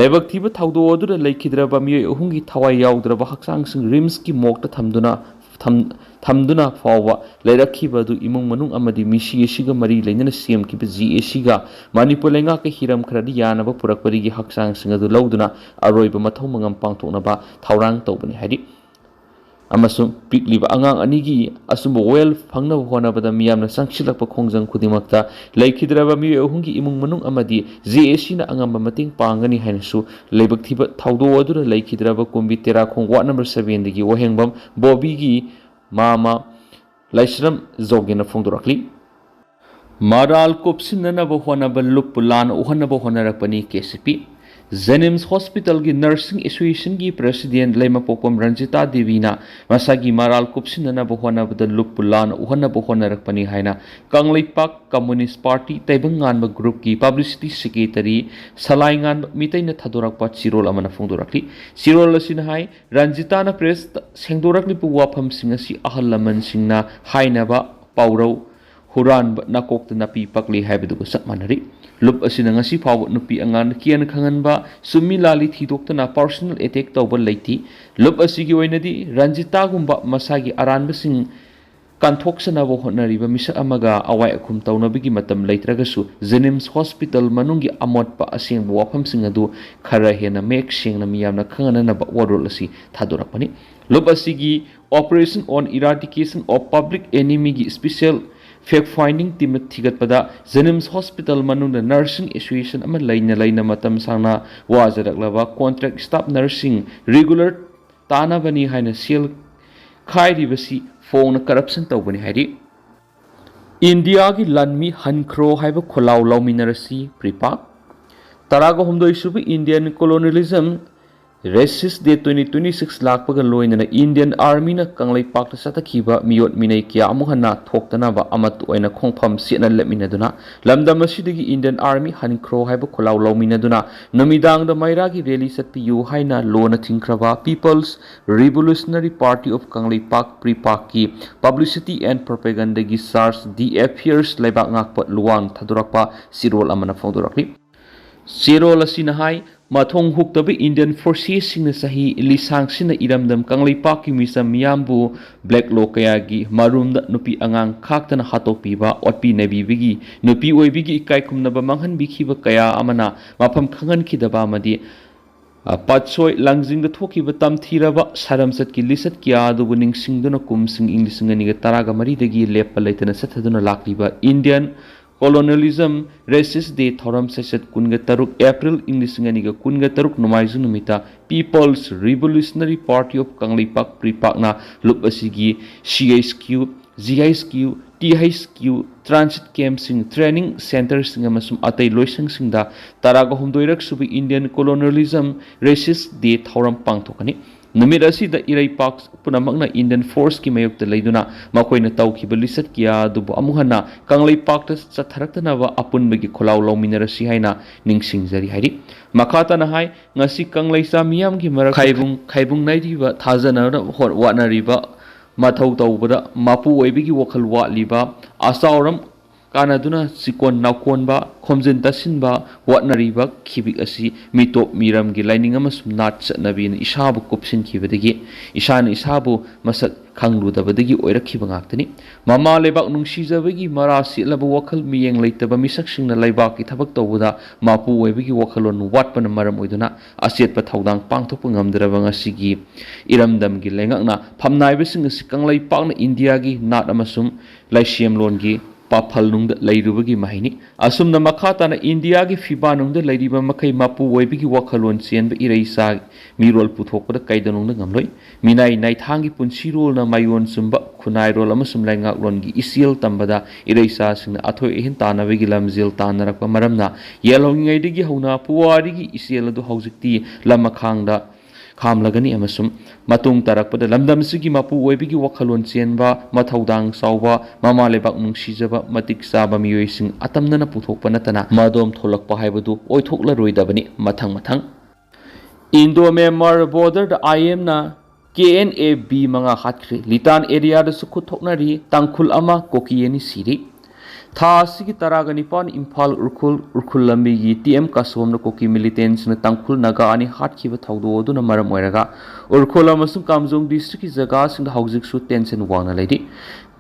ꯂꯥꯏꯕꯛ ꯊꯤꯕ ꯊꯧꯗꯣꯛ ꯑꯗꯨꯗ ꯂꯩꯈꯤꯗ꯭ꯔꯕ ꯃꯤꯑꯣꯏ ꯑꯍꯨꯝꯒꯤ ꯊꯋꯥꯏ ꯌꯥꯎꯗ꯭ꯔꯕ ꯍꯛꯆꯥꯡꯁꯤꯡ ꯔꯤꯝꯁꯀꯤ ꯃꯣꯛꯇ ꯊꯝꯗꯨꯅ ꯊꯝ-, ꯊꯝꯗꯨꯅ ꯐꯥꯎꯕ ꯂꯩꯔꯛꯈꯤꯕ ꯑꯗꯨ ꯏꯃꯨꯡ ꯃꯅꯨꯡ ꯑꯃꯗꯤ ꯃꯤꯁꯤ ꯑꯁꯤꯒ ꯃꯔꯤ ꯂꯩꯅꯅ ꯁꯦꯝꯈꯤꯕ ꯖꯤ ꯑꯦ ꯁꯤꯒ ꯃꯅꯤꯄꯨꯔ ꯂꯩꯉꯥꯛꯀ ꯍꯤꯔꯝ ꯈꯔꯗꯤ ꯌꯥꯅꯕ ꯄꯨꯔꯛꯄꯗꯒꯤ ꯍꯛꯆꯥꯡꯁꯤꯡ ꯑꯗꯨ ꯂꯧꯗꯨꯅ ꯑꯔꯣꯏꯕ ꯃꯊꯧ ꯃꯉꯝ ꯄꯥꯡꯊꯣꯛꯅꯕ ꯊꯧꯔꯥꯡ ꯇꯧꯕꯅꯤ ꯍꯥꯏꯔꯤ꯫ ꯑꯃꯁꯨꯡ ꯄꯤꯛꯂꯤꯕ ꯑꯉꯥꯡ ꯑꯅꯤꯒꯤ ꯑꯆꯨꯝꯕ ꯋꯦꯜ ꯐꯪꯅꯕ ꯍꯣꯠꯅꯕꯗ ꯃꯤꯌꯥꯝꯅ ꯆꯪꯁꯤꯜꯂꯛꯄ ꯈꯣꯡꯖꯪ ꯈꯨꯗꯤꯡꯃꯛꯇ ꯂꯩꯈꯤꯗ꯭ꯔꯕ ꯃꯤꯑꯣꯏ ꯑꯍꯨꯝꯒꯤ ꯏꯃꯨꯡ ꯃꯅꯨꯡ ꯑꯃꯗꯤ ꯖꯦ ꯑꯦ ꯁꯤꯅ ꯑꯉꯝꯕ ꯃꯇꯦꯡ ꯄꯥꯡꯒꯅꯤ ꯍꯥꯏꯅꯁꯨ ꯂꯥꯏꯕꯛ ꯊꯤꯕ ꯊꯧꯗꯣꯛ ꯑꯗꯨꯗ ꯂꯩꯈꯤꯗ꯭ꯔꯕ ꯀꯨꯝꯕꯤ ꯇꯦꯔꯥꯈꯣꯡ ꯋꯥꯔꯗ ꯅꯝꯕꯔ ꯁꯚꯦꯟꯗꯒꯤ ꯋꯥꯍꯦꯡꯕꯝ ꯕꯣꯕꯤꯒꯤ ꯃꯥꯃ ꯂꯥꯏꯁ꯭ꯔꯝ ꯖꯣꯒꯦꯅ ꯐꯣꯡꯗꯣꯔꯛꯂꯤ꯫ ꯃꯔꯥꯜ ꯀꯨꯞꯁꯤꯟꯅꯅꯕ ꯍꯣꯠꯅꯕ ꯂꯨꯞꯄꯨ ꯂꯥꯟꯅ ꯎꯍꯟꯅꯕ ꯍꯣꯠꯅꯔꯛꯄꯅꯤ ꯀꯦ ꯁꯤ ꯄꯤ꯫ ꯖꯦꯅꯤꯝꯁ ꯍꯣꯁꯄꯤꯇꯥꯜꯒꯤ ꯅꯔꯁꯤꯡ ꯑꯦꯁꯣꯁꯤꯌꯦꯁꯟꯒꯤ ꯄ꯭ꯔꯦꯁꯤꯗꯦꯟꯠ ꯂꯩꯃꯄꯣꯛꯄꯝ ꯔꯟꯖꯤꯇꯥ ꯗꯦꯕꯤꯅ ꯃꯁꯥꯒꯤ ꯃꯔꯥꯜ ꯀꯨꯞꯁꯤꯟꯅꯅꯕ ꯍꯣꯠꯅꯕꯗ ꯂꯨꯞꯄꯨ ꯂꯥꯟꯅ ꯎꯍꯟꯅꯕ ꯍꯣꯠꯅꯔꯛꯄꯅꯤ ꯍꯥꯏꯅ ꯀꯪꯂꯩꯄꯥꯛ ꯀꯝꯃꯨꯅꯤꯁ꯭ꯠ ꯄꯥꯔꯇꯤ ꯇꯥꯏꯕꯪꯉꯥꯟꯕ ꯒ꯭ꯔꯨꯞꯀꯤ ꯄꯕ꯭ꯂꯤꯁꯤꯇꯤ ꯁꯦꯀ꯭ꯔꯦꯇꯔꯤ ꯁꯂꯥꯏꯉꯥꯟꯕ ꯃꯤꯇꯩꯅ ꯊꯥꯗꯣꯔꯛꯄ ꯆꯦꯔꯣꯜ ꯑꯃꯅ ꯐꯣꯡꯗꯣꯔꯛꯂꯤ꯫ ꯆꯦꯔꯣꯜ ꯑꯁꯤꯅ ꯍꯥꯏ, ꯔꯟꯖꯤꯇꯥꯅ ꯄ꯭ꯔꯦꯁꯇ ꯁꯦꯡꯗꯣꯔꯛꯂꯤꯕ ꯋꯥꯐꯝꯁꯤꯡ ꯑꯁꯤ ꯑꯍꯜ ꯂꯃꯟꯁꯤꯡꯅ ꯍꯥꯏꯅꯕ ꯄꯥꯎꯔꯧ ꯍꯨꯔꯥꯟꯕ ꯅꯥꯀꯣꯛꯇ ꯅꯥꯄꯤ ꯄꯛꯂꯤ ꯍꯥꯏꯕꯗꯨꯒ ꯆꯞ ꯃꯥꯟꯅꯔꯤ꯫ ꯂꯨꯞ ꯑꯁꯤꯅ ꯉꯁꯤ ꯐꯥꯎꯕ ꯅꯨꯄꯤ ꯑꯉꯥꯡꯗ ꯀꯤꯍꯟ ꯈꯪꯍꯟꯕ, ꯆꯨꯝꯃꯤ ꯂꯥꯜꯂꯤ ꯊꯤꯗꯣꯛꯇꯅ ꯄꯥꯔꯁꯣꯅꯦꯜ ꯑꯦꯇꯦꯛ ꯇꯧꯕ ꯂꯩꯇꯦ꯫ ꯂꯨꯞ ꯑꯁꯤꯒꯤ ꯑꯣꯏꯅꯗꯤ ꯔꯟꯖꯤꯇꯥꯒꯨꯝꯕ ꯃꯁꯥꯒꯤ ꯑꯔꯥꯟꯕꯁꯤꯡ ꯀꯟꯊꯣꯛꯆꯅꯕ ꯍꯣꯠꯅꯔꯤꯕ ꯃꯤꯁꯛ ꯑꯃꯒ ꯑꯋꯥꯏ ꯑꯈꯨꯝ ꯇꯧꯅꯕꯒꯤ ꯃꯇꯝ ꯂꯩꯇ꯭ꯔꯒꯁꯨ ꯖꯦꯅꯤꯝꯁ ꯍꯣꯁꯄꯤꯇꯥꯜ ꯃꯅꯨꯡꯒꯤ ꯑꯃꯣꯠꯄ ꯑꯁꯦꯡꯕ ꯋꯥꯐꯝꯁꯤꯡ ꯑꯗꯨ ꯈꯔ ꯍꯦꯟꯅ ꯃꯌꯦꯛ ꯁꯦꯡꯅ ꯃꯤꯌꯥꯝꯅ ꯈꯪꯍꯟꯅꯅꯕ ꯋꯥꯔꯣꯜ ꯑꯁꯤ ꯊꯥꯗꯣꯔꯛꯄꯅꯤ꯫ ꯂꯨꯞ ꯑꯁꯤꯒꯤ Operation on Eradication of Public Enemyꯒꯤ ꯁ꯭ꯄꯦꯁꯤꯌꯦꯜ Fact finding teamꯅ ꯊꯤꯒꯠꯄꯗ, JNIMS hospital ꯃꯅꯨꯡꯗ nursing association ꯑꯃ ꯂꯩꯅ ꯂꯩꯅ ꯃꯇꯝ ꯁꯥꯡꯅ ꯋꯥꯖꯔꯛꯂꯕ contract staff nursing regular ꯇꯥꯅꯕꯅꯤ ꯍꯥꯏꯅ ꯁꯦꯜ ꯈꯥꯏꯔꯤꯕꯁꯤ ꯐꯣꯡꯅ corruption ꯇꯧꯕꯅꯤ ꯍꯥꯏꯔꯤ꯫ ꯏꯟꯗꯤꯌꯥꯒꯤ ꯂꯥꯟꯃꯤ ꯍꯟꯈ꯭ꯔꯣ ꯍꯥꯏꯕ ꯈꯣꯜꯂꯥꯎ ꯂꯥꯎꯃꯤꯟꯅꯔꯁꯤ, ꯄ꯭ꯔꯤꯄꯥꯛ꯫ ꯇꯔꯥꯒ ꯍꯨꯝꯗꯣꯏ ꯁꯨꯕ Indian Colonialism Racist Day twenty twenty six ꯂꯥꯛꯄꯒ ꯂꯣꯏꯅꯅ Indian Armyꯅ ꯀꯪꯂꯩꯄꯥꯛꯇ ꯆꯠꯊꯈꯤꯕ ꯃꯤꯑꯣꯠ ꯃꯤꯅꯩ ꯀꯌꯥ ꯑꯃꯨꯛ ꯍꯟꯅ ꯊꯣꯛꯇꯅꯕ ꯑꯃꯠꯇ ꯑꯣꯏꯅ ꯈꯣꯡꯐꯝ ꯆꯦꯠꯅ ꯂꯦꯞꯃꯤꯟꯅꯗꯨꯅ, ꯂꯝꯗꯝ ꯑꯁꯤꯗꯒꯤ Indian Army ꯍꯟꯈ꯭ꯔꯣ ꯍꯥꯏꯕ ꯈꯣꯜꯂꯥꯎ ꯂꯥꯎꯃꯤꯟꯅꯗꯨꯅ ꯅꯨꯃꯤꯗꯥꯡꯗ ꯃꯩꯔꯥꯒꯤ rally ꯆꯠꯄꯤꯌꯨ ꯍꯥꯏꯅ ꯂꯣꯟꯅ ꯊꯤꯡꯈ꯭ꯔꯕ People's Revolutionary Party of Kangleipak, ꯄ꯭ꯔꯤꯄꯥꯛꯀꯤ publicity and propagandaꯒꯤ charge The Affairs ꯂꯩꯕꯥꯛ ꯉꯥꯛꯄ ꯂꯨꯋꯥꯡ ꯊꯥꯗꯣꯔꯛꯄ ꯆꯦꯔꯣꯜ ꯑꯃꯅ ꯐꯣꯡꯗꯣꯔꯛꯂꯤ꯫ ꯆꯦꯔꯣꯜ ꯑꯁꯤꯅ ꯍꯥꯏ, ꯃꯊꯣꯡ ꯍꯨꯛꯇꯕ Indian forcesꯁꯤꯡꯅ ꯆꯍꯤ ꯂꯤꯁꯥꯡꯁꯤꯟꯅ ꯏꯔꯝꯗꯝ ꯀꯪꯂꯩꯄꯥꯛꯀꯤ ꯃꯤꯆꯝ ꯃꯤꯌꯥꯝꯕꯨ black law ꯀꯌꯥꯒꯤ ꯃꯔꯨꯝꯗ ꯅꯨꯄꯤ ꯑꯉꯥꯡ ꯈꯥꯛꯇꯅ ꯍꯥꯠꯇꯣꯛꯄꯤꯕ, ꯑꯣꯠꯄꯤ ꯅꯩꯕꯤꯕꯒꯤ, ꯅꯨꯄꯤ ꯑꯣꯏꯕꯤꯒꯤ ꯏꯀꯥꯏ ꯈꯨꯝꯅꯕ ꯃꯥꯡꯍꯟꯕꯤꯈꯤꯕ ꯀꯌꯥ ꯑꯃꯅ ꯃꯐꯝ ꯈꯪꯍꯟꯈꯤꯗꯕ ꯑꯃꯗꯤ ꯑ, ꯄꯥꯠꯁꯣꯏ ꯂꯪꯖꯤꯡꯗ ꯊꯣꯛꯈꯤꯕ ꯇꯝꯊꯤꯔꯕ ꯁꯥꯔꯝꯆꯠꯀꯤ ꯂꯤꯆꯠ ꯀꯌꯥ ꯑꯗꯨꯕꯨ ꯅꯤꯡꯁꯤꯡꯗꯨꯅ ꯀꯨꯝꯁꯤꯡ ꯏꯪ ꯂꯤꯁꯤꯡ ꯑꯅꯤꯒ ꯇꯔꯥꯒ ꯃꯔꯤꯗꯒꯤ ꯂꯦꯞꯄ ꯂꯩꯇꯅ ꯆꯠꯊꯗꯨꯅ ꯂꯥꯛꯂꯤꯕ Indian Colonialism Racist Day ꯊꯧꯔꯝ ꯁꯩꯁꯠ ꯀꯨꯟꯒ ꯇꯔꯨꯛ April ꯏꯪ ꯂꯤꯁꯤꯡ ꯑꯅꯤꯒ ꯀꯨꯟꯒ ꯇꯔꯨꯛ ꯅꯣꯡꯃꯥꯏꯖꯤꯡ ꯅꯨꯃꯤꯠꯇ People's Revolutionary Party of Kangleipak ꯄ꯭ꯔꯤꯄꯥꯛꯅ ꯂꯨꯞ ꯑꯁꯤꯒꯤ C H Q, G H Q, T H Q, transit campꯁꯤꯡ, training centreꯁꯤꯡ ꯑꯃꯁꯨꯡ ꯑꯇꯩ ꯂꯣꯏꯁꯪꯁꯤꯡꯗ ꯇꯔꯥꯒ ꯍꯨꯝꯗꯣꯏꯔꯛ ꯁꯨꯕ Indian Colonialism Racist Day ꯊꯧꯔꯝ ꯄꯥꯡꯊꯣꯛꯀꯅꯤ꯫ ꯅꯨꯃꯤꯠ ꯑꯁꯤꯗ ꯏꯔꯩꯄꯥꯛ ꯄꯨꯝꯅꯃꯛꯅ Indian forceꯀꯤ ꯃꯥꯌꯣꯛꯇ ꯂꯩꯗꯨꯅ ꯃꯈꯣꯏꯅ ꯇꯧꯈꯤꯕ ꯂꯤꯆꯠ ꯀꯌꯥ ꯑꯗꯨꯕꯨ ꯑꯃꯨꯛ ꯍꯟꯅ ꯀꯪꯂꯩꯄꯥꯛꯇ ꯆꯠꯊꯔꯛꯇꯅꯕ ꯑꯄꯨꯟꯕꯒꯤ ꯈꯣꯜꯂꯥꯎ ꯂꯥꯎꯃꯤꯟꯅꯔꯁꯤ ꯍꯥꯏꯅ ꯅꯤꯡꯁꯤꯡꯖꯔꯤ ꯍꯥꯏꯔꯤ꯫ ꯃꯈꯥ ꯇꯥꯅ ꯍꯥꯏ, ꯉꯁꯤ ꯀꯪꯂꯩꯆꯥ ꯃꯤꯌꯥꯝꯒꯤ ꯃꯔꯛ ꯈꯥꯏꯕꯨꯡ, ꯈꯥꯏꯕꯨꯡ ꯅꯩꯔꯤꯕ ꯊꯥꯖꯅꯕ ꯍꯣꯠ-, ꯋꯥꯠꯅꯔꯤꯕ ꯃꯊꯧ ꯇꯧꯕꯗ ꯃꯄꯨ ꯑꯣꯏꯕꯒꯤ ꯋꯥꯈꯜ ꯋꯥꯠꯂꯤꯕ, ꯑꯆꯥꯎꯔꯝ ꯀꯥꯟꯅꯗꯨꯅ ꯆꯤꯀꯣꯟ ꯅꯥꯎꯀꯣꯟꯕ, ꯈꯣꯝꯖꯤꯟ ꯇꯥꯁꯤꯟꯕ ꯋꯥꯠꯅꯔꯤꯕ ꯈꯤꯕꯤꯛ ꯑꯁꯤ ꯃꯤꯇꯣꯞ ꯃꯤꯔꯝꯒꯤ ꯂꯥꯏꯅꯤꯡ ꯑꯃꯁꯨꯡ ꯅꯥꯠ ꯆꯠꯅꯕꯤꯅ ꯏꯁꯥꯕꯨ ꯀꯨꯞꯁꯤꯟꯈꯤꯕꯗꯒꯤ, ꯏꯁꯥꯅ ꯏꯁꯥꯕꯨ ꯃꯁꯛ ꯈꯪꯂꯨꯗꯕꯗꯒꯤ ꯑꯣꯏꯔꯛꯈꯤꯕ ꯉꯥꯛꯇꯅꯤ꯫ ꯃꯃꯥ ꯂꯩꯕꯥꯛ ꯅꯨꯡꯁꯤꯖꯕꯒꯤ ꯃꯔꯥ ꯁꯤꯠꯂꯕ ꯋꯥꯈꯜ ꯃꯤꯌꯦꯡ ꯂꯩꯇꯕ ꯃꯤꯁꯛꯁꯤꯡꯅ ꯂꯩꯕꯥꯛꯀꯤ ꯊꯕꯛ ꯇꯧꯕꯗ ꯃꯄꯨ ꯑꯣꯏꯕꯒꯤ ꯋꯥꯈꯜꯂꯣꯟ ꯋꯥꯠꯄꯅ ꯃꯔꯝ ꯑꯣꯏꯗꯨꯅ ꯑꯆꯦꯠꯄ ꯊꯧꯗꯥꯡ ꯄꯥꯡꯊꯣꯛꯄ ꯉꯝꯗ꯭ꯔꯕ ꯉꯁꯤꯒꯤ ꯏꯔꯝꯗꯝꯒꯤ ꯂꯩꯉꯥꯛꯅ ꯐꯝꯅꯥꯏꯕꯁꯤꯡ ꯑꯁꯤ ꯀꯪꯂꯩꯄꯥꯛꯅ ꯏꯟꯗꯤꯌꯥꯒꯤ ꯅꯥꯠ ꯑꯃꯁꯨꯡ ꯂꯥꯏꯁꯦꯝꯂꯣꯟꯒꯤ ꯄꯥꯐꯜꯅꯨꯡꯗ ꯂꯩꯔꯨꯕꯒꯤ ꯃꯍꯩꯅꯤ꯫ ꯑꯁꯨꯝꯅ ꯃꯈꯥ ꯇꯥꯅ ꯏꯟꯗꯤꯌꯥꯒꯤ ꯐꯤꯕꯥꯅꯨꯡꯗ ꯂꯩꯔꯤꯕ ꯃꯈꯩ ꯃꯄꯨ ꯑꯣꯏꯕꯒꯤ ꯋꯥꯈꯜꯂꯣꯟ ꯆꯦꯟꯕ ꯏꯔꯩꯆꯥ ꯃꯤꯔꯣꯜ ꯄꯨꯊꯣꯛꯄꯗ ꯀꯩꯗꯧꯅꯨꯡꯗ ꯉꯝꯂꯣꯏ꯫ ꯃꯤꯅꯥꯏ ꯅꯥꯏꯊꯥꯡꯒꯤ ꯄꯨꯟꯁꯤꯔꯣꯜꯅ ꯃꯥꯏꯌꯣꯟ ꯆꯨꯝꯕ ꯈꯨꯟꯅꯥꯏꯔꯣꯜ ꯑꯃꯁꯨꯡ ꯂꯩꯉꯥꯛꯂꯣꯟꯒꯤ ꯏꯆꯦꯜ ꯇꯝꯕꯗ ꯏꯔꯩꯆꯥꯁꯤꯡꯅ ꯑꯊꯣꯏ ꯑꯍꯦꯟ ꯇꯥꯟꯅꯕꯒꯤ ꯂꯝꯖꯦꯜ ꯇꯥꯟꯅꯔꯛꯄ ꯃꯔꯝꯅ ꯌꯦꯜꯍꯧꯉꯤꯉꯩꯗꯒꯤ ꯍꯧꯅ ꯄꯨꯋꯥꯔꯤꯒꯤ ꯏꯆꯦꯜ ꯑꯗꯨ ꯍꯧꯖꯤꯛꯇꯤ ꯂꯝꯃꯈꯥꯡꯗ ꯈꯥꯝꯂꯒꯅꯤ ꯑꯃꯁꯨꯡ ꯃꯇꯨꯡ ꯇꯥꯔꯛꯄꯗ ꯂꯝꯗꯝꯁꯤꯒꯤ ꯃꯄꯨ ꯑꯣꯏꯕꯒꯤ ꯋꯥꯈꯜꯂꯣꯟ ꯆꯦꯟꯕ, ꯃꯊꯧꯗꯥꯡ ꯆꯥꯎꯕ, ꯃꯃꯥ ꯂꯩꯕꯥꯛ ꯅꯨꯡꯁꯤꯖꯕ, ꯃꯇꯤꯛ ꯆꯥꯕ ꯃꯤꯑꯣꯏꯁꯤꯡ ꯑꯇꯝꯅꯅ ꯄꯨꯊꯣꯛꯄ ꯅꯠꯇꯅ ꯃꯗꯣꯝ ꯊꯣꯛꯂꯛꯄ ꯍꯥꯏꯕꯗꯨ ꯑꯣꯏꯊꯣꯛꯂꯔꯣꯏꯗꯕꯅꯤ꯫ ꯃꯊꯪ ꯃꯊꯪ ꯏꯟꯗꯣ ꯃ꯭ꯌꯥꯟꯃꯥꯔ ꯕꯣꯔꯗꯔꯗ ꯑꯥꯏ ꯑꯦꯝꯅ ꯀꯦ ꯑꯦꯟ ꯑꯦ ꯕꯤ ꯃꯉꯥ ꯍꯥꯠꯈ꯭ꯔꯦ꯫ ꯂꯤꯇꯥꯟ ꯑꯦꯔꯤꯌꯥꯗꯁꯨ ꯈꯨꯠ ꯊꯣꯛꯅꯔꯤ꯫ ꯇꯥꯡꯈꯨꯜ ꯑꯃ, ꯀꯨꯀꯤ ꯑꯅꯤ ꯁꯤꯔꯤ꯫ ꯊꯥ ꯑꯁꯤꯒꯤ ꯇꯔꯥꯒ ꯅꯤꯄꯥꯟ ꯏꯝꯐꯥꯜ ꯎꯔꯈꯨꯜ, ꯎꯔꯈꯨꯜ ꯂꯝꯕꯤꯒꯤ ꯇꯤ ꯑꯦꯝ ꯀꯥꯁꯣꯝꯅ ꯀꯨꯀꯤ ꯃꯤꯂꯤꯇꯦꯟꯁꯤꯡꯅ ꯇꯥꯡꯈꯨꯜ ꯅꯥꯒꯥ ꯑꯅꯤ ꯍꯥꯠꯈꯤꯕ ꯊꯧꯗꯣꯛ ꯑꯗꯨꯅ ꯃꯔꯝ ꯑꯣꯏꯔꯒ ꯎꯔꯈꯨꯜ ꯑꯃꯁꯨꯡ ꯀꯥꯝꯖꯣꯡ ꯗꯤꯁꯇ꯭ꯔꯤꯛꯀꯤ ꯖꯒꯥꯁꯤꯡꯗ ꯍꯧꯖꯤꯛꯁꯨ ꯇꯦꯟꯁꯟ ꯋꯥꯡꯅ ꯂꯩꯔꯤ꯫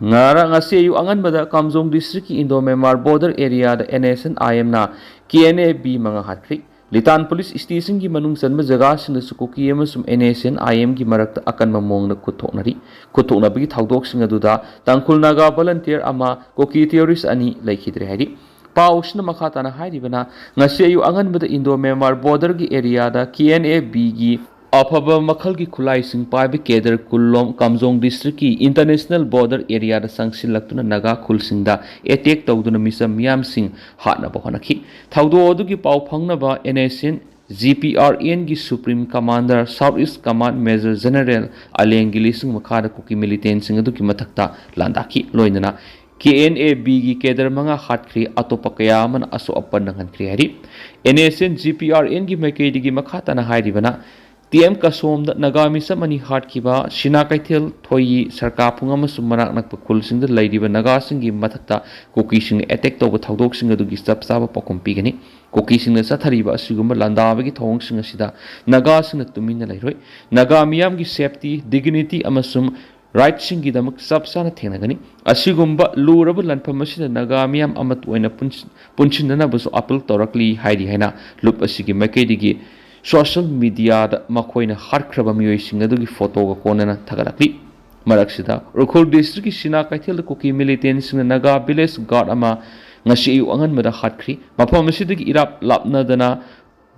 ꯉꯔꯥꯡ, ꯉꯁꯤ ꯑꯌꯨꯛ ꯑꯉꯟꯕꯗ ꯀꯥꯝꯖꯣꯡ ꯗꯤꯁꯇ꯭ꯔꯤꯛꯀꯤ ꯏꯟꯗꯣ ꯃ꯭ꯌꯥꯟꯃꯥꯔ ꯕꯣꯔꯗꯔ ꯑꯦꯔꯤꯌꯥꯗ ꯑꯦꯟ ꯑꯦꯁ ꯑꯦꯟ ꯑꯥꯏ ꯑꯦꯝꯅ ꯀꯦ ꯑꯦꯟ ꯑꯦ ꯕꯤ ꯃꯉꯥ ꯍꯥꯠꯈ꯭ꯔꯤ꯫ ꯂꯤꯇꯥꯟ ꯄꯨꯂꯤꯁ ꯁ꯭ꯇꯦꯁꯟꯒꯤ ꯃꯅꯨꯡ ꯆꯟꯕ ꯖꯒꯥꯁꯤꯡꯗꯁꯨ ꯀꯨꯀꯤ ꯑꯃꯁꯨꯡ ꯑꯦꯟ ꯑꯦꯁ ꯑꯦꯟ ꯑꯥꯏ ꯑꯦꯝꯒꯤ ꯃꯔꯛꯇ ꯑꯀꯟꯕ ꯃꯑꯣꯡꯗ ꯈꯨꯠ ꯊꯣꯛꯅꯔꯤ꯫ ꯈꯨꯠ ꯊꯣꯛꯅꯕꯒꯤ ꯊꯧꯗꯣꯛꯁꯤꯡ ꯑꯗꯨꯗ ꯇꯥꯡꯈꯨꯜ ꯅꯥꯒꯥ ꯚꯣꯂꯟꯇꯤꯌꯔ ꯑꯃ, ꯀꯨꯀꯤ ꯇꯦꯔꯣꯔꯤꯁ ꯑꯅꯤ ꯂꯩꯈꯤꯗ꯭ꯔꯦ ꯍꯥꯏꯔꯤ꯫ ꯄꯥꯎꯁꯤꯅ ꯃꯈꯥ ꯇꯥꯅ ꯍꯥꯏꯔꯤꯕꯅ, ꯉꯁꯤ ꯑꯌꯨꯛ ꯑꯉꯟꯕꯗ ꯏꯟꯗꯣ ꯃ꯭ꯌꯥꯟꯃꯥꯔ ꯕꯣꯔꯗꯔꯒꯤ ꯑꯦꯔꯤꯌꯥꯗ ꯀꯦ ꯑꯦꯟ ꯑꯦ ꯕꯤꯒꯤ ꯑꯐꯕ ꯃꯈꯜꯒꯤ ꯈꯨꯠꯂꯥꯏꯁꯤꯡ ꯄꯥꯏꯕ ꯀꯦꯗꯔ ꯀꯨꯟꯂꯣꯝ ꯀꯥꯝꯖꯣꯡ ꯗꯤꯁꯇ꯭ꯔꯤꯛꯀꯤ ꯏꯟꯇꯔꯅꯦꯁꯅꯦꯜ ꯕꯣꯔꯗꯔ ꯑꯦꯔꯤꯌꯥꯗ ꯆꯪꯁꯤꯜꯂꯛꯇꯨꯅ ꯅꯥꯒꯥ ꯈꯨꯜꯁꯤꯡꯗ ꯑꯦꯇꯦꯛ ꯇꯧꯗꯨꯅ ꯃꯤꯆꯝ ꯃꯤꯌꯥꯝꯁꯤꯡ ꯍꯥꯠꯅꯕ ꯍꯣꯠꯅꯈꯤ꯫ ꯊꯧꯗꯣꯛ ꯑꯗꯨꯒꯤ ꯄꯥꯎ ꯐꯪꯅꯕ N S N G P R ꯑꯦꯟꯒꯤ ꯁꯨꯄ꯭ꯔꯤꯝ ꯀꯃꯥꯟꯗꯔ ꯁꯥꯎꯠ ꯏꯁ ꯀꯃꯥꯟ ꯃꯦꯖꯔ ꯖꯦꯅꯔꯦꯜ ꯑꯂꯦꯡꯒꯤ ꯂꯤꯁꯤꯡ ꯃꯈꯥꯗ ꯀꯨꯀꯤ ꯃꯤꯂꯤꯇꯦꯟꯁꯤꯡ ꯑꯗꯨꯒꯤ ꯃꯊꯛꯇ ꯂꯥꯟꯗꯥꯈꯤ꯫ ꯂꯣꯏꯅꯅ ꯀꯦ ꯑꯦꯟ ꯑꯦ ꯕꯤꯒꯤ ꯀꯦꯗꯔ ꯃꯉꯥ ꯍꯥꯠꯈ꯭ꯔꯦ, ꯑꯇꯣꯞꯄ ꯀꯌꯥ ꯑꯃꯅ ꯑꯁꯣꯛ ꯑꯄꯟ ꯅꯪꯍꯟꯈ꯭ꯔꯦ ꯍꯥꯏꯔꯤ꯫ N S N G P R ꯑꯦꯟꯒꯤ ꯃꯥꯏꯀꯩꯗꯒꯤ ꯃꯈꯥ ꯇꯥꯅ ꯍꯥꯏꯔꯤꯕꯅ, ꯇꯤ ꯑꯦꯝ ꯀꯁꯣꯝꯗ ꯅꯥꯒꯥ ꯃꯤꯆꯝ ꯑꯅꯤ ꯍꯥꯠꯈꯤꯕ, ꯁꯤꯅꯥ ꯀꯩꯊꯦꯜ, ꯊꯣꯏꯌꯤ, ꯁꯔꯀꯥꯐꯨꯡ ꯑꯃꯁꯨꯡ ꯃꯅꯥꯛ ꯅꯛꯄ ꯈꯨꯜꯁꯤꯡꯗ ꯂꯩꯔꯤꯕ ꯅꯥꯒꯥꯁꯤꯡꯒꯤ ꯃꯊꯛꯇ ꯀꯨꯀꯤꯁꯤꯡꯅ ꯑꯦꯇꯦꯛ ꯇꯧꯕ ꯊꯧꯗꯣꯛꯁꯤꯡ ꯑꯗꯨꯒꯤ ꯆꯞ ꯆꯥꯕ ꯄꯥꯎꯈꯨꯝ ꯄꯤꯒꯅꯤ꯫ ꯀꯨꯀꯤꯁꯤꯡꯅ ꯆꯠꯊꯔꯤꯕ ꯑꯁꯤꯒꯨꯝꯕ ꯂꯥꯟꯗꯥꯕꯒꯤ ꯊꯧꯑꯣꯡꯁꯤꯡ ꯑꯁꯤꯗ ꯅꯥꯒꯥꯁꯤꯡꯅ ꯇꯨꯃꯤꯟꯅ ꯂꯩꯔꯣꯏ꯫ ꯅꯥꯒꯥ ꯃꯤꯌꯥꯝꯒꯤ ꯁꯦꯐꯇꯤ, ꯗꯤꯒꯅꯤꯇꯤ ꯑꯃꯁꯨꯡ ꯔꯥꯏꯠꯁꯤꯡꯒꯤꯗꯃꯛ ꯆꯞ ꯆꯥꯅ ꯊꯦꯡꯅꯒꯅꯤ꯫ ꯑꯁꯤꯒꯨꯝꯕ ꯂꯨꯔꯕ ꯂꯥꯟꯐꯝ ꯑꯁꯤꯗ ꯅꯥꯒꯥ ꯃꯤꯌꯥꯝ ꯑꯃꯠꯇ ꯑꯣꯏꯅ ꯄꯨꯟꯁꯤ-, ꯄꯨꯟꯁꯤꯟꯅꯅꯕꯁꯨ ꯑꯥꯄꯤꯜ ꯇꯧꯔꯛꯂꯤ ꯍꯥꯏꯔꯤ ꯍꯥꯏꯅ ꯂꯨꯞ ꯑꯁꯤꯒꯤ ꯃꯥꯏꯀꯩꯗꯒꯤ ꯁꯣꯁꯤꯌꯦꯜ ꯃꯤꯗꯤꯌꯥꯗ ꯃꯈꯣꯏꯅ ꯍꯥꯠꯈ꯭ꯔꯕ ꯃꯤꯑꯣꯏꯁꯤꯡ ꯑꯗꯨꯒꯤ ꯐꯣꯇꯣꯒ ꯀꯣꯟꯅꯅ ꯊꯥꯒꯠꯂꯛꯂꯤ꯫ ꯃꯔꯛꯁꯤꯗ ꯎꯈ꯭ꯔꯨꯜ ꯗꯤꯁꯇ꯭ꯔꯤꯛꯀꯤ ꯁꯤꯅꯥ ꯀꯩꯊꯦꯜꯗ ꯀꯨꯀꯤ ꯃꯤꯂꯤꯇꯦꯟꯁꯤꯡꯅ ꯅꯥꯒꯥ ꯚꯤꯂꯦꯖ ꯒꯥꯔꯗ ꯑꯃ ꯉꯁꯤ ꯑꯌꯨꯛ ꯑꯉꯟꯕꯗ ꯍꯥꯠꯈ꯭ꯔꯤ꯫ ꯃꯐꯝ ꯑꯁꯤꯗꯒꯤ ꯏꯔꯥꯞ ꯂꯥꯞꯅꯗꯅ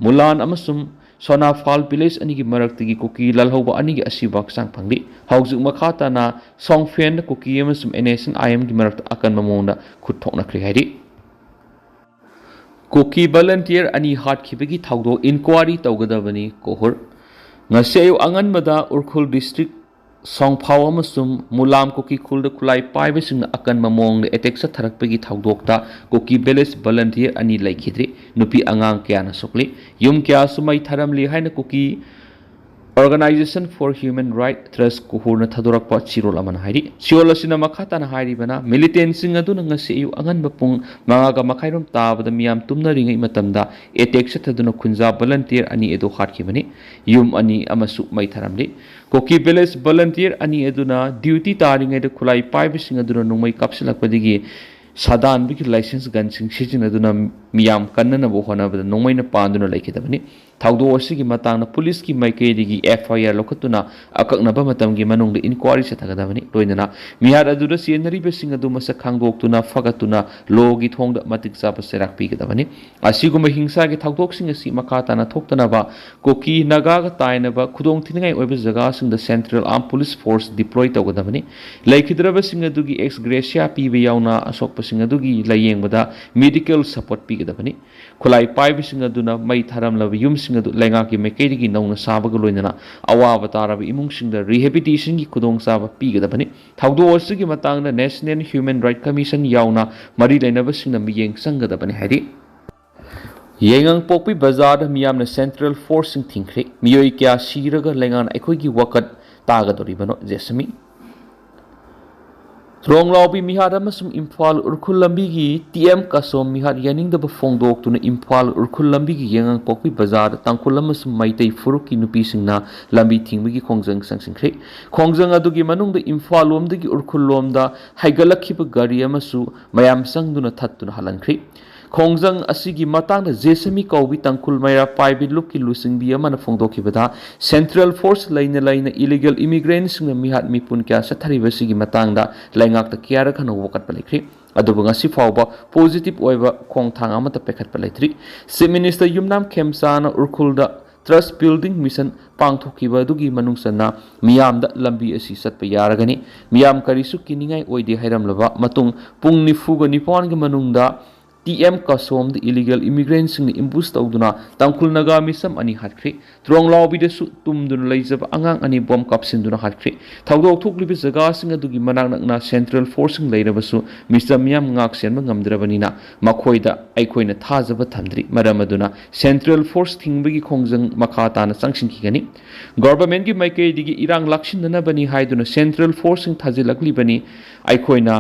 ꯃꯨꯂꯥꯟ ꯑꯃꯁꯨꯡ ꯁꯣꯅꯥꯐꯥꯜ ꯚꯤꯂꯦꯖ ꯑꯅꯤꯒꯤ ꯃꯔꯛꯇꯒꯤ ꯀꯨꯀꯤ ꯂꯥꯜꯍꯧꯕ ꯑꯅꯤꯒꯤ ꯑꯁꯤꯕ ꯍꯛꯆꯥꯡ ꯐꯪꯂꯤ꯫ ꯍꯧꯖꯤꯛ ꯃꯈꯥ ꯇꯥꯅ ꯁꯣꯡꯐꯦꯟꯗ ꯀꯨꯀꯤ ꯑꯃꯁꯨꯡ ꯑꯦꯟ ꯑꯦꯁ ꯑꯦꯟ ꯑꯥꯏ ꯑꯦꯝꯒꯤ ꯃꯔꯛꯇ ꯑꯀꯟꯕ ꯃꯑꯣꯡꯗ ꯈꯨꯠ ꯊꯣꯛꯅꯈ꯭ꯔꯦ ꯍꯥꯏꯔꯤ꯫ ꯀꯨꯀꯤ ꯚꯣꯂꯟꯇꯤꯌꯔ ꯑꯅꯤ ꯍꯥꯠꯈꯤꯕꯒꯤ ꯊꯧꯗꯣꯛ ꯏꯟꯀ꯭ꯋꯥꯔꯤ ꯇꯧꯒꯗꯕꯅꯤ, ꯀꯣꯍꯨꯔ꯫ ꯉꯁꯤ ꯑꯌꯨꯛ ꯑꯉꯟꯕꯗ ꯎꯈ꯭ꯔꯨꯜ ꯗꯤꯁꯇ꯭ꯔꯤꯛ ꯁꯣꯡꯐꯥꯎ ꯑꯃꯁꯨꯡ ꯃꯨꯂꯥꯝ ꯀꯨꯀꯤ ꯈꯨꯜꯗ ꯈꯨꯠꯂꯥꯏ ꯄꯥꯏꯕꯁꯤꯡꯅ ꯑꯀꯟꯕ ꯃꯑꯣꯡꯗ ꯑꯦꯇꯦꯛ ꯆꯠꯊꯔꯛꯄꯒꯤ ꯊꯧꯗꯣꯛꯇ ꯀꯨꯀꯤ ꯚꯤꯂꯦꯖ ꯚꯣꯂꯟꯇꯤꯌꯔ ꯑꯅꯤ ꯂꯩꯈꯤꯗ꯭ꯔꯤ꯫ ꯅꯨꯄꯤ ꯑꯉꯥꯡ ꯀꯌꯥꯅ ꯁꯣꯛꯂꯤ꯫ ꯌꯨꯝ ꯀꯌꯥꯁꯨ ꯃꯩ ꯊꯥꯔꯝꯂꯤ ꯍꯥꯏꯅ ꯀꯨꯀꯤ Organisation for Human Rights ꯇ꯭ꯔꯁ ꯀꯣꯍꯨꯔꯅ ꯊꯥꯗꯣꯔꯛꯄ ꯆꯦꯔꯣꯜ ꯑꯃꯅ ꯍꯥꯏꯔꯤ꯫ ꯆꯦꯔꯣꯜ ꯑꯁꯤꯅ ꯃꯈꯥ ꯇꯥꯅ ꯍꯥꯏꯔꯤꯕꯅ, ꯃꯤꯂꯤꯇꯦꯟꯁꯤꯡ ꯑꯗꯨꯅ ꯉꯁꯤ ꯑꯌꯨꯛ ꯑꯉꯟꯕ ꯄꯨꯡ ꯃꯉꯥꯒ ꯃꯈꯥꯏꯔꯣꯝ ꯇꯥꯕꯗ ꯃꯤꯌꯥꯝ ꯇꯨꯝꯅꯔꯤꯉꯩ ꯃꯇꯝꯗ ꯑꯦꯇꯦꯛ ꯆꯠꯊꯗꯨꯅ ꯈꯨꯟꯖꯥ ꯚꯣꯂꯟꯇꯤꯌꯔ ꯑꯅꯤ ꯑꯗꯨ ꯍꯥꯠꯈꯤꯕꯅꯤ꯫ ꯌꯨꯝ ꯑꯅꯤ ꯑꯃꯁꯨ ꯃꯩ ꯊꯥꯔꯝꯂꯤ꯫ ꯀꯨꯀꯤ ꯚꯤꯂꯦꯖ ꯚꯣꯂꯟꯇꯤꯌꯔ ꯑꯅꯤ ꯑꯗꯨꯅ ꯗ꯭ꯌꯨꯇꯤ ꯇꯥꯔꯤꯉꯩꯗ ꯈꯨꯠꯂꯥꯏ ꯄꯥꯏꯕꯁꯤꯡ ꯑꯗꯨꯅ ꯅꯣꯡꯃꯩ ꯀꯥꯞꯁꯤꯜꯂꯛꯄꯗꯒꯤ ꯁꯥꯗꯥꯟꯕꯒꯤ ꯂꯥꯏꯁꯦꯟꯁ ꯒꯟꯁꯤꯡ ꯁꯤꯖꯤꯟꯅꯗꯨꯅ ꯃꯤꯌꯥꯝ ꯀꯟꯅꯅꯕ ꯍꯣꯠꯅꯕꯗ ꯅꯣꯡꯃꯩꯅ ꯄꯥꯟꯗꯨꯅ ꯂꯩꯈꯤꯗꯕꯅꯤ꯫ ꯊꯧꯗꯣꯛ ꯑꯁꯤꯒꯤ ꯃꯇꯥꯡꯗ ꯄꯨꯂꯤꯁꯀꯤ ꯃꯥꯏꯀꯩꯗꯒꯤ ꯑꯦꯐ ꯑꯥꯏ ꯑꯥꯔ ꯂꯧꯈꯠꯇꯨꯅ ꯑꯀꯛꯅꯕ ꯃꯇꯝꯒꯤ ꯃꯅꯨꯡꯗ ꯏꯟꯀ꯭ꯋꯥꯔꯤ ꯆꯠꯊꯒꯗꯕꯅꯤ꯫ ꯂꯣꯏꯅꯅ ꯃꯤꯍꯥꯠ ꯑꯗꯨꯗ ꯆꯦꯟꯅꯔꯤꯕꯁꯤꯡ ꯑꯗꯨ ꯃꯁꯛ ꯈꯪꯗꯣꯛꯇꯨꯅ ꯐꯒꯠꯇꯨꯅ ꯂꯣꯒꯤ ꯊꯣꯡꯗ ꯃꯇꯤꯛ ꯆꯥꯕ ꯆꯩꯔꯥꯛ ꯄꯤꯒꯗꯕꯅꯤ꯫ ꯑꯁꯤꯒꯨꯝꯕ ꯍꯤꯡꯁꯥꯒꯤ ꯊꯧꯗꯣꯛꯁꯤꯡ ꯑꯁꯤ ꯃꯈꯥ ꯇꯥꯅ ꯊꯣꯛꯇꯅꯕ ꯀꯨꯀꯤ ꯅꯥꯒꯥꯒ ꯇꯥꯏꯅꯕ ꯈꯨꯗꯣꯡꯊꯤꯅꯤꯡꯉꯥꯏ ꯑꯣꯏꯕ ꯖꯒꯥꯁꯤꯡꯗ ꯁꯦꯟꯇ꯭ꯔꯦꯜ ꯑꯥꯔꯝ ꯄꯨꯂꯤꯁ ꯐꯣꯔꯁ ꯗꯤꯄ꯭ꯂꯣꯏ ꯇꯧꯒꯗꯕꯅꯤ꯫ ꯂꯩꯈꯤꯗ꯭ꯔꯕꯁꯤꯡ ꯑꯗꯨꯒꯤ ꯑꯦꯛꯁ ꯒ꯭ꯔꯦꯁꯤꯌꯥ ꯄꯤꯕ ꯌꯥꯎꯅ ꯑꯁꯣꯛꯄꯁꯤꯡ ꯑꯗꯨꯒꯤ ꯂꯥꯏꯌꯦꯡꯕꯗ ꯃꯦꯗꯤꯀꯦꯜ ꯁꯄꯣꯔꯠ ꯄꯤꯒꯗꯕꯅꯤ꯫ ꯈꯨꯠꯂꯥꯏ ꯄꯥꯏꯕꯁꯤꯡ ꯑꯗꯨꯅ ꯃꯩ ꯊꯥꯔꯝꯂꯕ ꯌꯨꯝꯁꯤꯡ ꯑꯗꯨ ꯂꯩꯉꯥꯛꯀꯤ ꯃꯥꯏꯀꯩꯗꯒꯤ ꯅꯧꯅ ꯁꯥꯕꯒ ꯂꯣꯏꯅꯅ ꯑꯋꯥꯕ ꯇꯥꯔꯕ ꯏꯃꯨꯡꯁꯤꯡꯗ ꯔꯤꯍꯦꯕꯤꯂꯤꯇꯦꯁꯟꯒꯤ ꯈꯨꯗꯣꯡꯆꯥꯕ ꯄꯤꯒꯗꯕꯅꯤ꯫ ꯊꯧꯗꯣꯛ ꯑꯁꯤꯒꯤ ꯃꯇꯥꯡꯗ ꯅꯦꯁꯅꯦꯜ ꯍ꯭ꯌꯨꯃꯦꯟ ꯔꯥꯏꯠ ꯀꯃꯤꯁꯟ ꯌꯥꯎꯅ ꯃꯔꯤ ꯂꯩꯅꯕꯁꯤꯡꯅ ꯃꯤꯠꯌꯦꯡ ꯆꯪꯒꯗꯕꯅꯤ ꯍꯥꯏꯔꯤ꯫ ꯌꯥꯏꯉꯪꯄꯣꯛꯄꯤ ꯕꯖꯥꯔꯗ ꯃꯤꯌꯥꯝꯅ ꯁꯦꯟꯇ꯭ꯔꯦꯜ ꯐꯣꯔꯁꯁꯤꯡ ꯊꯤꯡꯈ꯭ꯔꯦ꯫ ꯃꯤꯑꯣꯏ ꯀꯌꯥ ꯁꯤꯔꯒ ꯂꯩꯉꯥꯛꯅ ꯑꯩꯈꯣꯏꯒꯤ ꯋꯥꯀꯠ ꯇꯥꯒꯗꯧꯔꯤꯕꯅꯣ? ꯖꯦꯁꯃꯤ꯫ ꯇ꯭ꯔꯣꯡꯂꯥꯎꯕꯤ ꯃꯤꯍꯥꯠ ꯑꯃꯁꯨꯡ ꯏꯝꯐꯥꯜ ꯎꯔꯈꯨꯜ ꯂꯝꯕꯤꯒꯤ ꯇꯤ ꯑꯦꯝ ꯀꯁꯣꯝ ꯃꯤꯍꯥꯠ ꯌꯥꯅꯤꯡꯗꯕ ꯐꯣꯡꯗꯣꯛꯇꯨꯅ ꯏꯝꯐꯥꯜ ꯎꯔꯈꯨꯜ ꯂꯝꯕꯤꯒꯤ ꯌꯦꯉꯥꯡꯄꯣꯛꯄꯤ ꯕꯖꯥꯔꯗ ꯇꯥꯡꯈꯨꯜ ꯑꯃꯁꯨꯡ ꯃꯩꯇꯩ ꯐꯨꯔꯨꯞꯀꯤ ꯅꯨꯄꯤꯁꯤꯡꯅ ꯂꯝꯕꯤ ꯊꯤꯡꯕꯒꯤ ꯈꯣꯡꯖꯪ ꯆꯪꯁꯤꯟꯈ꯭ꯔꯦ꯫ ꯈꯣꯡꯖꯪ ꯑꯗꯨꯒꯤ ꯃꯅꯨꯡꯗ ꯏꯝꯐꯥꯜ ꯂꯣꯝꯗꯒꯤ ꯎꯔꯈꯨꯜ ꯂꯣꯝꯗ ꯍꯥꯏꯒꯠꯂꯛꯈꯤꯕ ꯒꯥꯔꯤ ꯑꯃꯁꯨ ꯃꯌꯥꯝ ꯆꯪꯗꯨꯅ ꯊꯠꯇꯨꯅ ꯍꯜꯍꯟꯈ꯭ꯔꯦ꯫ ꯈꯣꯡꯖꯪ ꯑꯁꯤꯒꯤ ꯃꯇꯥꯡꯗ ꯖꯦꯁꯃꯤ ꯀꯧꯕꯤ ꯇꯥꯡꯈꯨꯜ ꯃꯩꯔꯥ ꯄꯥꯏꯕꯤ ꯂꯨꯞꯀꯤ ꯂꯨꯆꯤꯡꯕꯤ ꯑꯃꯅ ꯐꯣꯡꯗꯣꯛꯈꯤꯕꯗ, ꯁꯦꯟꯇ꯭ꯔꯦꯜ ꯐꯣꯔꯁ ꯂꯩꯅ ꯂꯩꯅ ꯏꯂꯤꯒꯦꯜ ꯏꯃꯤꯒ꯭ꯔꯦꯟꯁꯤꯡꯅ ꯃꯤꯍꯥꯠ ꯃꯤꯄꯨꯟ ꯀꯌꯥ ꯆꯠꯊꯔꯤꯕꯁꯤꯒꯤ ꯃꯇꯥꯡꯗ ꯂꯩꯉꯥꯛꯇ ꯀꯌꯥꯔꯛ ꯍꯟꯅ ꯋꯥꯀꯠꯄ ꯂꯩꯈ꯭ꯔꯦ꯫ ꯑꯗꯨꯕꯨ ꯉꯁꯤ ꯐꯥꯎꯕ ꯄꯣꯖꯤꯇꯤꯚ ꯑꯣꯏꯕ ꯈꯣꯡꯊꯥꯡ ꯑꯃꯠꯇ ꯄꯥꯏꯈꯠꯄ ꯂꯩꯇ꯭ꯔꯤ꯫ ꯆꯤꯐ ꯃꯤꯅꯤꯁꯇꯔ ꯌꯨꯝꯅꯥꯝ ꯈꯦꯝꯆꯥꯅ ꯎꯔꯈꯨꯜꯗ ꯇ꯭ꯔꯁ ꯕꯤꯜꯗꯤꯡ ꯃꯤꯁꯟ ꯄꯥꯡꯊꯣꯛꯈꯤꯕ ꯑꯗꯨꯒꯤ ꯃꯅꯨꯡ ꯆꯟꯅ ꯃꯤꯌꯥꯝꯗ ꯂꯝꯕꯤ ꯑꯁꯤ ꯆꯠꯄ ꯌꯥꯔꯒꯅꯤ, ꯃꯤꯌꯥꯝ ꯀꯔꯤꯁꯨ ꯀꯤꯅꯤꯡꯉꯥꯏ ꯑꯣꯏꯗꯦ ꯍꯥꯏꯔꯝꯂꯕ ꯃꯇꯨꯡ, ꯄꯨꯡ ꯅꯤꯐꯨꯒ ꯅꯤꯄꯥꯟꯒꯤ ꯃꯅꯨꯡꯗ ꯇꯤ ꯑꯦꯝ ꯀꯁꯣꯝꯗ ꯏꯂꯤꯒꯦꯜ ꯏꯃꯤꯒ꯭ꯔꯦꯟꯁꯤꯡꯅ ꯑꯦꯝꯕꯨꯁ ꯇꯧꯗꯨꯅ ꯇꯥꯡꯈꯨꯜ ꯅꯥꯒꯥ ꯃꯤꯁꯝ ꯑꯅꯤ ꯍꯥꯠꯈ꯭ꯔꯦ꯫ ꯇ꯭ꯔꯣꯡꯂꯥꯎꯕꯤꯗꯁꯨ ꯇꯨꯝꯗꯨꯅ ꯂꯩꯖꯕ ꯑꯉꯥꯡ ꯑꯅꯤ ꯕꯣꯝ ꯀꯥꯞꯁꯤꯟꯗꯨꯅ ꯍꯥꯠꯈ꯭ꯔꯦ꯫ ꯊꯧꯗꯣꯛ ꯊꯣꯛꯂꯤꯕ ꯖꯒꯥꯁꯤꯡ ꯑꯗꯨꯒꯤ ꯃꯅꯥꯛ ꯅꯛꯅ ꯁꯦꯟꯇ꯭ꯔꯦꯜ ꯐꯣꯔꯁꯁꯤꯡ ꯂꯩꯔꯕꯁꯨ ꯃꯤꯁꯝ ꯃꯤꯌꯥꯝ ꯉꯥꯛ ꯁꯦꯟꯕ ꯉꯝꯗ꯭ꯔꯕꯅꯤꯅ ꯃꯈꯣꯏꯗ ꯑꯩꯈꯣꯏꯅ ꯊꯥꯖꯕ ꯊꯝꯗ꯭ꯔꯤ꯫ ꯃꯔꯝ ꯑꯗꯨꯅ ꯁꯦꯟꯇ꯭ꯔꯦꯜ ꯐꯣꯔꯁ ꯊꯤꯡꯕꯒꯤ ꯈꯣꯡꯖꯪ ꯃꯈꯥ ꯇꯥꯅ ꯆꯪꯁꯤꯟꯈꯤꯒꯅꯤ꯫ ꯒꯣꯚꯔꯟꯃꯦꯟꯠꯀꯤ ꯃꯥꯏꯀꯩꯗꯒꯤ ꯏꯔꯥꯡ ꯂꯥꯛꯁꯤꯟꯅꯅꯕꯅꯤ ꯍꯥꯏꯗꯨꯅ ꯁꯦꯟꯇ꯭ꯔꯦꯜ ꯐꯣꯔꯁꯁꯤꯡ ꯊꯥꯖꯤꯜꯂꯛꯂꯤꯕꯅꯤ꯫ ꯑꯩꯈꯣꯏꯅ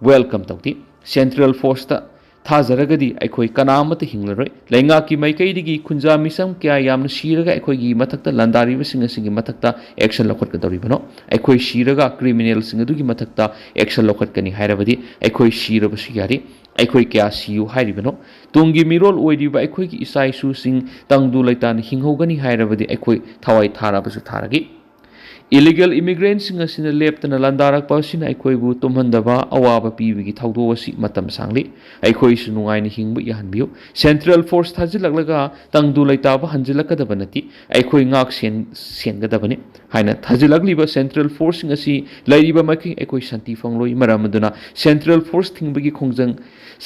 ꯋꯦꯜꯀꯝ ꯇꯧꯗꯦ꯫ ꯁꯦꯟꯇ꯭ꯔꯦꯜ ꯐꯣꯔꯁꯇ ꯊꯥꯖꯔꯒꯗꯤ ꯑꯩꯈꯣꯏ ꯀꯅꯥ ꯑꯃꯠꯇ ꯍꯤꯡꯂꯔꯣꯏ꯫ ꯂꯩꯉꯥꯛꯀꯤ ꯃꯥꯏꯀꯩꯗꯒꯤ ꯈꯨꯟꯖꯥ ꯃꯤꯆꯝ ꯀꯌꯥ ꯌꯥꯝꯅ ꯁꯤꯔꯒ ꯑꯩꯈꯣꯏꯒꯤ ꯃꯊꯛꯇ ꯂꯥꯟꯗꯥꯔꯤꯕꯁꯤꯡ ꯑꯁꯤꯒꯤ ꯃꯊꯛꯇ ꯑꯦꯛꯁꯟ ꯂꯧꯈꯠꯀꯗꯧꯔꯤꯕꯅꯣ? ꯑꯩꯈꯣꯏ ꯁꯤꯔꯒ ꯀ꯭ꯔꯤꯃꯤꯅꯦꯜꯁꯤꯡ ꯑꯗꯨꯒꯤ ꯃꯊꯛꯇ ꯑꯦꯛꯁꯟ ꯂꯧꯈꯠꯀꯅꯤ ꯍꯥꯏꯔꯕꯗꯤ ꯑꯩꯈꯣꯏ ꯁꯤꯔꯕꯁꯨ ꯌꯥꯔꯤ꯫ ꯑꯩꯈꯣꯏ ꯀꯌꯥ ꯁꯤꯌꯨ ꯍꯥꯏꯔꯤꯕꯅꯣ? ꯇꯨꯡꯒꯤ ꯃꯤꯔꯣꯜ ꯑꯣꯏꯔꯤꯕ ꯑꯩꯈꯣꯏꯒꯤ ꯏꯆꯥ ꯏꯁꯨꯁꯤꯡ ꯇꯪꯗꯨ ꯂꯩꯇꯥꯅ ꯍꯤꯡꯍꯧꯒꯅꯤ ꯍꯥꯏꯔꯕꯗꯤ ꯑꯩꯈꯣꯏ ꯊꯋꯥꯏ ꯊꯥꯔꯕꯁꯨ ꯊꯥꯔꯒꯦ꯫ ꯏꯂꯤꯒꯦꯜ ꯏꯃꯤꯒ꯭ꯔꯦꯟꯁꯤꯡ ꯑꯁꯤꯅ ꯂꯦꯞꯇꯅ ꯂꯥꯟꯗꯥꯔꯛꯄ ꯑꯁꯤꯅ ꯑꯩꯈꯣꯏꯕꯨ ꯇꯨꯝꯍꯟꯗꯕ, ꯑꯋꯥꯕ ꯄꯤꯕꯒꯤ ꯊꯧꯗꯣꯛ ꯑꯁꯤ ꯃꯇꯝ ꯁꯥꯡꯂꯤ꯫ ꯑꯩꯈꯣꯏꯁꯨ ꯅꯨꯡꯉꯥꯏꯅ ꯍꯤꯡꯕ ꯌꯥꯍꯟꯕꯤꯌꯨ꯫ ꯁꯦꯟꯇ꯭ꯔꯦꯜ ꯐꯣꯔꯁ ꯊꯥꯖꯤꯜꯂꯛꯂꯒ ꯇꯪꯗꯨ ꯂꯩꯇꯥꯕ ꯍꯟꯖꯤꯜꯂꯛꯀꯗꯕ ꯅꯠꯇꯦ꯫ ꯑꯩꯈꯣꯏ ꯉꯥꯛ ꯁꯦꯟ-, ꯁꯦꯟꯒꯗꯕꯅꯤ꯫ ꯍꯥꯏꯅ ꯊꯥꯖꯤꯜꯂꯛꯂꯤꯕ ꯁꯦꯟꯇ꯭ꯔꯦꯜ ꯐꯣꯔꯁꯁꯤꯡ ꯑꯁꯤ ꯂꯩꯔꯤꯕ ꯃꯈꯩ ꯑꯩꯈꯣꯏ ꯁꯥꯟꯇꯤ ꯐꯪꯂꯣꯏ꯫ ꯃꯔꯝ ꯑꯗꯨꯅ ꯁꯦꯟꯇ꯭ꯔꯦꯜ ꯐꯣꯔꯁ ꯊꯤꯡꯕꯒꯤ ꯈꯣꯡꯖꯪ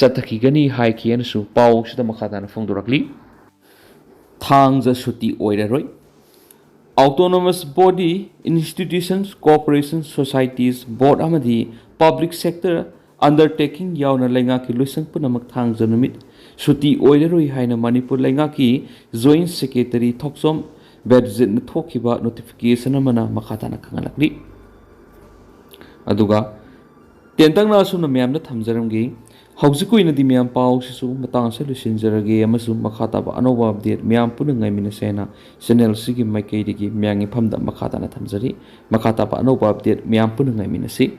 ꯆꯠꯊꯈꯤꯒꯅꯤ ꯍꯥꯏꯈꯤ ꯍꯥꯏꯅꯁꯨ ꯄꯥꯎ ꯑꯁꯤꯗ ꯃꯈꯥ ꯇꯥꯅ ꯐꯣꯡꯗꯣꯔꯛꯂꯤ꯫ ꯊꯥꯡꯖ ꯁꯨꯇꯤ ꯑꯣꯏꯔꯔꯣꯏ꯫ Autonomous body, institutions, corporations, societies, board ꯑꯃꯗꯤ public sector undertaking ꯌꯥꯎꯅ ꯂꯩꯉꯥꯛꯀꯤ ꯂꯣꯏꯁꯪ ꯄꯨꯝꯅꯃꯛ ꯊꯥꯡꯖ ꯅꯨꯃꯤꯠ ꯁꯨꯇꯤ ꯑꯣꯏꯔꯔꯣꯏ ꯍꯥꯏꯅ ꯃꯅꯤꯄꯨꯔ ꯂꯩꯉꯥꯛꯀꯤ ꯖꯣꯏꯟꯠ ꯁꯦꯀ꯭ꯔꯦꯇꯔꯤ ꯊꯣꯛꯆꯣꯝ ꯕꯦꯗꯖꯤꯠꯅ ꯊꯣꯛꯈꯤꯕ ꯅꯣꯇꯤꯐꯤꯀꯦꯁꯟ ꯑꯃꯅ ꯃꯈꯥ ꯇꯥꯅ ꯈꯪꯍꯜꯂꯛꯂꯤ꯫ ꯑꯗꯨꯒ ꯇꯦꯟꯇꯛꯅ ꯑꯁꯨꯝꯅ ꯃꯌꯥꯝꯗ ꯊꯝꯖꯔꯝꯒꯦ꯫ ꯍꯧꯖꯤꯛꯀꯤ ꯑꯣꯏꯅꯗꯤ ꯃꯌꯥꯝ ꯄꯥꯎꯁꯤꯁꯨ ꯃꯇꯥꯡ ꯑꯁꯤꯗ ꯂꯣꯏꯁꯤꯟꯖꯔꯒꯦ, ꯑꯃꯁꯨꯡ ꯃꯈꯥ ꯇꯥꯕ ꯑꯅꯧꯕ update ꯃꯌꯥꯝ ꯄꯨꯟꯅ ꯉꯥꯏꯃꯤꯟꯅꯁꯦ ꯍꯥꯏꯅ channel ꯑꯁꯤꯒꯤ ꯃꯥꯏꯀꯩꯗꯒꯤ ꯃꯌꯥꯝꯒꯤ ꯐꯝꯗ ꯃꯈꯥ ꯇꯥꯅ ꯊꯝꯖꯔꯤ꯫ ꯃꯈꯥ ꯇꯥꯕ ꯑꯅꯧꯕ update ꯃꯌꯥꯝ ꯄꯨꯟꯅ ꯉꯥꯏꯃꯤꯟꯅꯁꯤ꯫